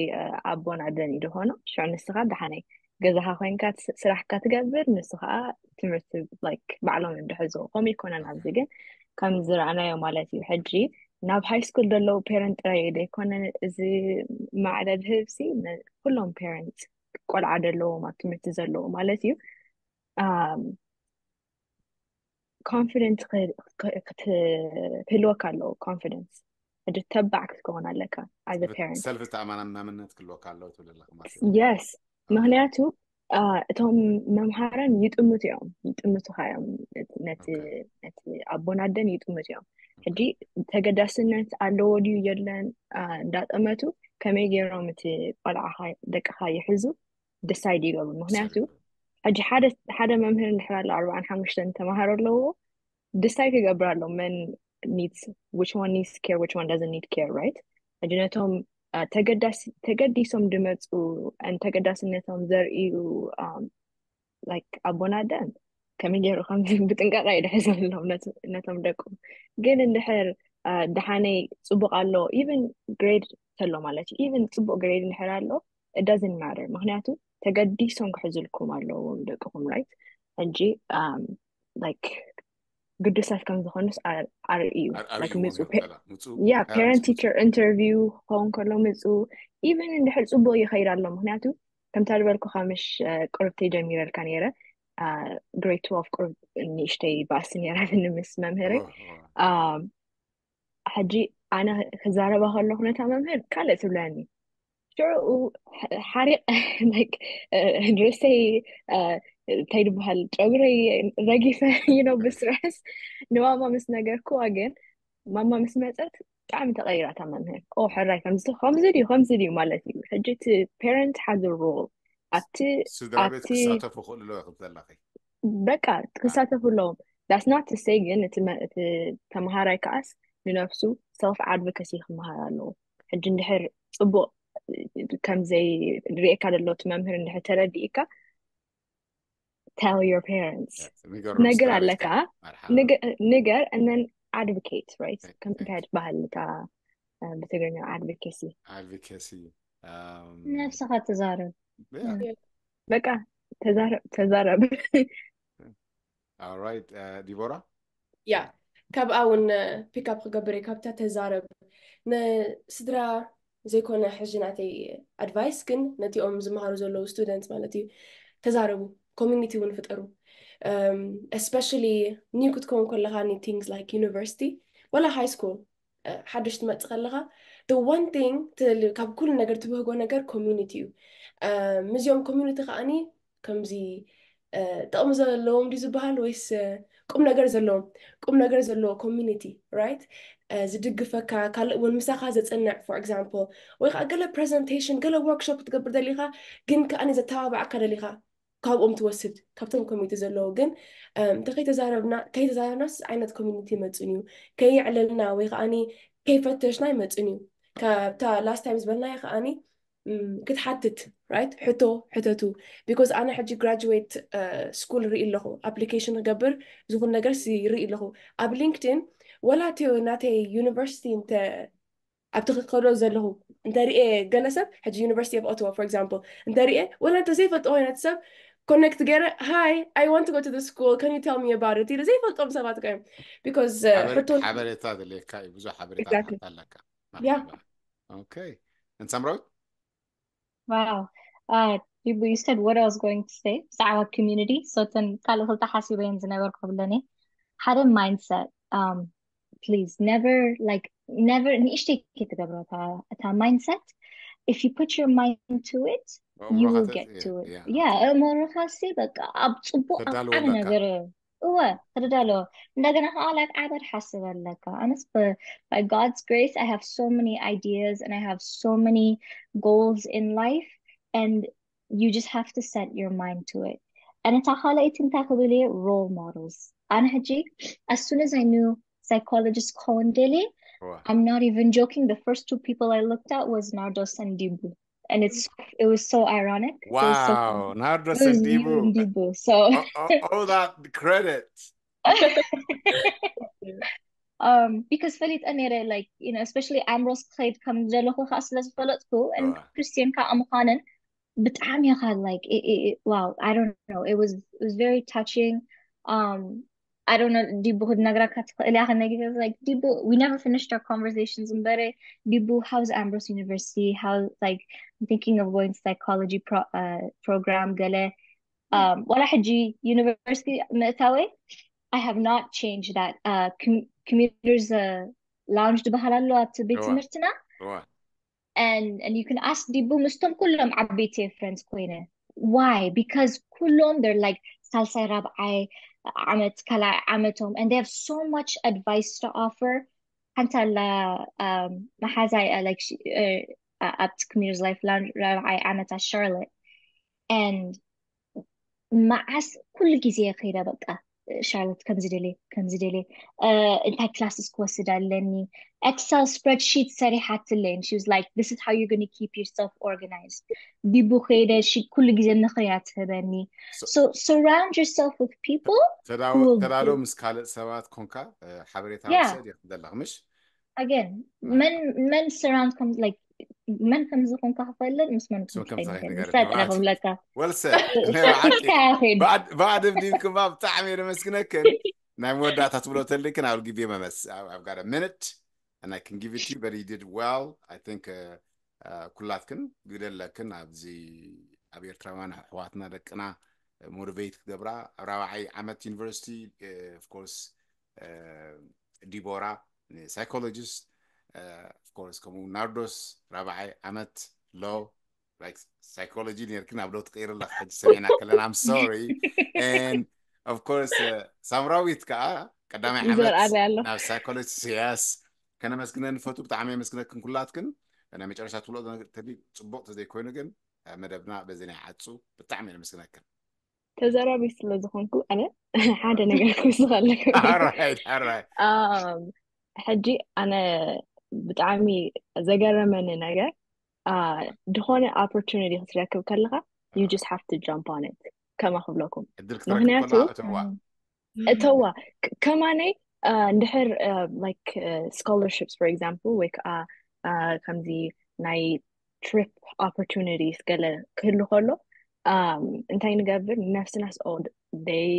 ኣቦን ኣደን እዩ ዝኾኖ ሽዑ ንስኻ ደሓነይ ገዛኻ ኮይንካ ስራሕካ ትገብር ንሱ ከዓ ትምህርቲ like ባዕሎም እዮም ዝሕዝዎ ከምኡ ይኮነን ኣብዚ ግን ከም ዝረኣናዮ ማለት እዩ ሕጂ ናብ high school ዘለዉ parent ጥራይ ዘይኮነ እዚ ማዕረ ዝህብሲ ኩሎም parent ቆልዓ ዘለዎም ኣብ ትምህርቲ ዘለዉ ማለት እዩ confident ክህልወካ ኣለዎ confidence ሕጂ ተባዕ ክትከውን ኣለካ as a parent ሰልፍ ተኣማናምነት ክህልወካ ኣለዎ ትብል ኣለካ ማለት yes ምክንያቱ እቶም መምሃራን ይጥምቱ እዮም ይጥምቱካ እዮም ነቲ ኣቦናደን ይጥምቱ እዮም ሕጂ ተገዳስነት ኣለዎ ድዩ የለን እንዳጠመቱ ከመይ ገይሮም እቲ ቆልዓካ ደቅካ ይሕዙ decide ይገብሩ ምክንያቱ ሕጂ ሓደ መምህር እንድሕር ኣሎ ኣርባዓን ሓሙሽተን ተምሃሮ ኣለዎ decide ክገብር ኣሎ መን needs which one needs care which one doesn't need care right ሕጂ ነቶም ተገዲሶም ድመፁ ተገዳስነቶም ዘርእዩ like ኣቦና ኣደን ከመይ ገይሩ ከም ብጥንቃቄ ይድሕዘሎም ነቶም ደቁ ግን እንድሕር ደሓነይ ፅቡቅ ኣሎ even grade ተሎ ማለት እዩ even ፅቡቅ grade እንድሕር ኣሎ it doesn't matter ምክንያቱ ተገዲሶም ክሕዝልኩም ኣለዎም ደቅኹም right ሕጂ like ግዱሳት ከም ዝኾኑስ ኣርእዩ ምፁ yeah parent teacher interview ክኸውን ከሎ ምፁ even እንድሕር ፅቡቅ ይኸይድ ኣሎ ምክንያቱ ከምታ ዝበልኩካ ምሽ ቁርብተይ ጀሚረልካ ነይረ grade twelve ቁርብ ንእሽተይ ባእሲ ነይራ ምስ መምህረይ ሕጂ ኣነ ክዛረባ ከለኩ ነታ መምህር ካልእ ትብለኒ ሽዑ ሓሪቅ ርእሰይ እንታይ ዝበሃል ጨጉረይ ረጊፈ you know ብስረስ ንማማ ምስ ነገርኩዋ ግን ማማ ምስ መፀት ብጣዕሚ ተቀይራታ መምህር ኦ ሕራይ ከምዚ ከምዚ ድዩ ከምዚ ድዩ ማለት እዩ ሕጂ እቲ parent has a role ኣብቲ ስድራ ቤት ክሳተፉ ክኽእሉ ኣለዎ ከም ዘለኺ በቃ ክሳተፉ ኣለዎም that's not to say ግን እቲ ተምሃራይ ከዓስ ንነፍሱ self advocacy ክመሃር ኣለዎ ሕጂ እንድሕር ፅቡቅ ከምዘይ ሪኤካ ዘሎ እቲ መምህር እንድሕር ተረዲእካ tell your parents ነገር ኣለካ ንገር and then advocate right ከም እንታይ ትበሃል እታ ብትግርኛ advocacy advocacy ነብስኻ ተዛረብ በቃ ተዛረብ ተዛረብ right ዲቦራ ያ ካብኣ እውን pick up ክገብር እየ ካብታ ተዛረብ ንስድራ ዘይኮነ ሕጂ ናተይ advice ግን ነቲኦም ዝመሃሩ ዘለዉ students ማለት እዩ ተዛረቡ፣ community እውን ፍጠሩ። Especially new ክትከውን ከለኻ ን things like university ወላ high school ሓድሽ ትመጽእ ከለኻ the one thing ካብ ኩሉ ነገር ትብህጎ ነገር community እዩ። ምስዚኦም community ከዓኒ ከምዚ ጥቕሚ ዘለዎም ድዩ ዝበሃል ወይስ ቁም ነገር ዘለዎም? ቁም ነገር ዘለዎ community right? ዝድግፈካ ካልእ እውን ምሳኻ ዘጽንዕ for example ወይ ከዓ ገለ presentation ገለ workshop ክትገብር ደሊኻ ግን ከዓኒ ዘተባብዓካ ደሊኻ ካብኦም ትወስድ ካብቶም community ዘለዉ ግን እንተ ከይተዛረብና ከይተዛረብናስ ዓይነት community ይመጽን እዩ ከየዕለልና ወይ ከዓኒ ከይፈተሽና ይመጽን እዩ። ካብታ last time ዝበልናዮ ከዓኒ ክትሓትት right ሕቶ ሕተቱ because ኣነ ሕጂ graduate school ርኢ ኣለኹ application ክገብር ዝኹን ነገር ርኢ ኣለኹ ኣብ LinkedIn ወላ እቲ ናተይ university እንተ ኣብቲ ክከዶ ዘለኹ እንተ ርኤ ገለ ሰብ ሕጂ University of Ottawa for example እንተ ርኤ ወላ እንተ ዘይፈልጦ ኮይነት ሰብ connect ገይረ hi I want to go to the school can you tell me about it ኢለ ዘይፈልጦም ሰባት እዮም because ሕቶ ሓበሬታ ዘድልየካ እዩ ብዙሕ ሓበሬታ ኣለካ። Yeah. Okay. And ሳምራዊት? Wow. Uh, you, you said what I was going to say ብዛዕባ community so እተን ካልእ ክልተ ሓሲበየን ዝነበርኩ ክብለኒ ሓደ mindset um please never like never ንእሽተይ ከይትገብሮ እታ mindset if you put your mind to it you will get to it yeah እምሮኻ ሲ በቃ ኣብ ፅቡቅ ኣብ ዓቢ ነገር እወ ክዳለዎ እንደገና ከዓ like ዓበድ ሓስብ ኣለካ ኣነስ by God's grace I have so many ideas and I have so many goals in life and you just have to set your mind to it and እታ ካልኣይቲ እንታይ ክብል እየ role models ኣነ ሕጂ as soon as I knew psychologist ክኸውን ደልየ I'm not even joking the first two people I looked at was Nardos and Dibu and it's it was so ironic wow Nardos and Dibu Dibu so all that credit um because ፈሊጠ ነይረ like you know especially ኣምሮስ ክኸይድ ከም ዘለኹ ከዓ ስለ ዝፈለጥኩ and Christian ከዓ ምዃንን ብጣዕሚ ኢኻ like wow I don't know it was it was very touching um I don't know ዲቡ ክትነግረካ ትኽእል እያ ከነጊ like ዲቡ we never finished our conversations እምበረ ዲቡ how's Ambrose University how like I'm thinking of going to psychology pro, uh, program ገለ um ወላ ሕጂ university ምእታወይ I have not changed that uh, com commuters uh, lounge ዝበሃል ኣሎ ኣብቲ ቤት ትምህርትና and and you can ask ዲቡ ምስቶም ኩሎም ዓበይቲ friends ኮይነ why because ኩሎም they're like ሳልሳይ ራብዓይ ዓመት ካልኣይ ዓመቶም and they have so much advice to offer ሓንቲ ኣላ መሓዛይ like ኣብቲ community life ራብዓይ ዓመታ Charlotte and መዓስ ኩሉ ግዜ ከይደ በቃ ሻርሎት ከምዚ ደልየ ከምዚ ደልየ እንታይ classes ክወስድ ኣለኒ Excel spreadsheet ሰሪሓትለይ she was like this is how you're going to keep yourself organized ዲቡ ከይደ ኩሉ ግዜ ምኽርያ ትህበኒ so surround yourself with people ተዳሎ ምስ ካልእ ሰባት ኮንካ ሓበሬታ ወሰድ ይኽደለኽ ምሽ again መን መን surround ከም like መን ከም ዝኾንካ ክፈልጥ ምስ መን ክትፈልጥ ክብለካ ወልሰ ባዕድብ ዲንክባ ብጣዕሚ የመስግነክን ናይ መወዳእታ ትብሎ ተልክን I'll give you መመስ I've got a minute and I can give it to you but you did well I think ኩላትክን ግደለክን ኣብዚ ኣብ ኤርትራውያን ኣሕዋትና ደቅና motivate ክገብራ ኣብ ራብዓይ ዓመት university of course ዲቦራ psychologist of course ከምኡ ናርዶስ ራብዓይ ዓመት law psychology ኔርክን ኣብ ዶ ትቀይር ኣለካ ሕጂ ሰሚዕና ከለና I'm sorry and of course ሳምራዊት ከዓ ቀዳማይ ዓመት ናብ psychology yes ከነመስግነ ንፈቱ ብጣዕሚ የመስግነክን ኩላትክን ናይ መጨረሻ ትብሎ ተዲ ፅቡቅ ተዘይኮይኑ ግን መደብና በዚ ናይ ዓፁ ብጣዕሚ የመስግነክን ተዘራቢ ስለ ዝኾንኩ ኣነ ሓደ ነገር ክውስኽ ኣለኩ ሓራይ ሓራይ ሕጂ ኣነ ብጣዕሚ ዘገረመኒ ነገር ዝኾነ opportunity ክትረክብ ከለካ you just have to jump on it ከማ ክብለኩም ምክንያቱ እተዋ ከማነይ እንድሕር like scholarships for example ወይ ከዓ ከምዚ ናይ trip opportunities ገለ ክህሉ ከሎ እንታይ ንገብር ንነፍስናስ ኦድ ደይ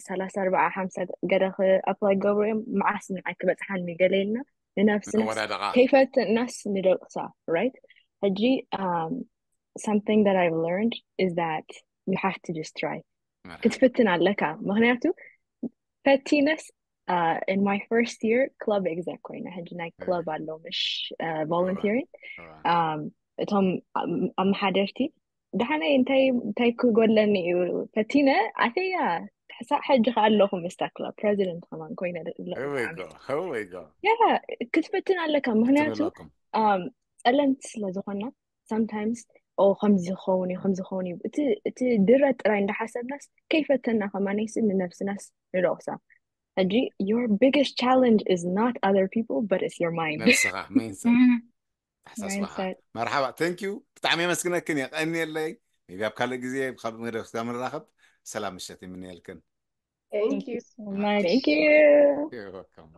ሰላሳ ኣርባዓ ሓምሳ ገለ ክኣፕላይ ገብሩ እዮም መዓስ ንዓይ ክበፅሓኒ ገለ ኢልና ንነፍስናስ ከይፈትናስ ንደቅሳ right ሕጂ um, something that I've learned is that you have to just try ክትፍትን ኣለካ። ምክንያቱ ፈቲነስ uh, in my first year club exec ኮይነ ሕጂ ናይ club ኣሎ ምሽ volunteering um, እቶም ኣመሓደርቲ ደሓነይ እንታይ እንታይ ክጎድለኒ እዩ ፈቲነ ኣተያ ሕሳብ ሕጂ ከ ኣለኹ ምስታ club president ከማን ኮይነ ክትፍትን ኣለካ ምክንያቱ um, ጸለምቲ ስለዝኮና sometimes ኦ ከምዚ ክኸውን እዩ ከምዚ ክኸውን እዩ እቲ ድረት ጥራይ እንዳሓሰብናስ ከይፈተና ከማነይሲ ንነብስናስ ንደቑሳ ሕጂ your biggest challenge is not other people but it's your mind ነብስኻ mindset ኣሕሳስባኻ መርሓባ thank you ብጣዕሚ የመስግነክን የቐንየለይ maybe ኣብ ካልእ ግዜ ብካልእ መደብ ክሳምንራኸብ ሰላም ምሸት ይምንየልክን Thank you so much. Thank you. You're welcome.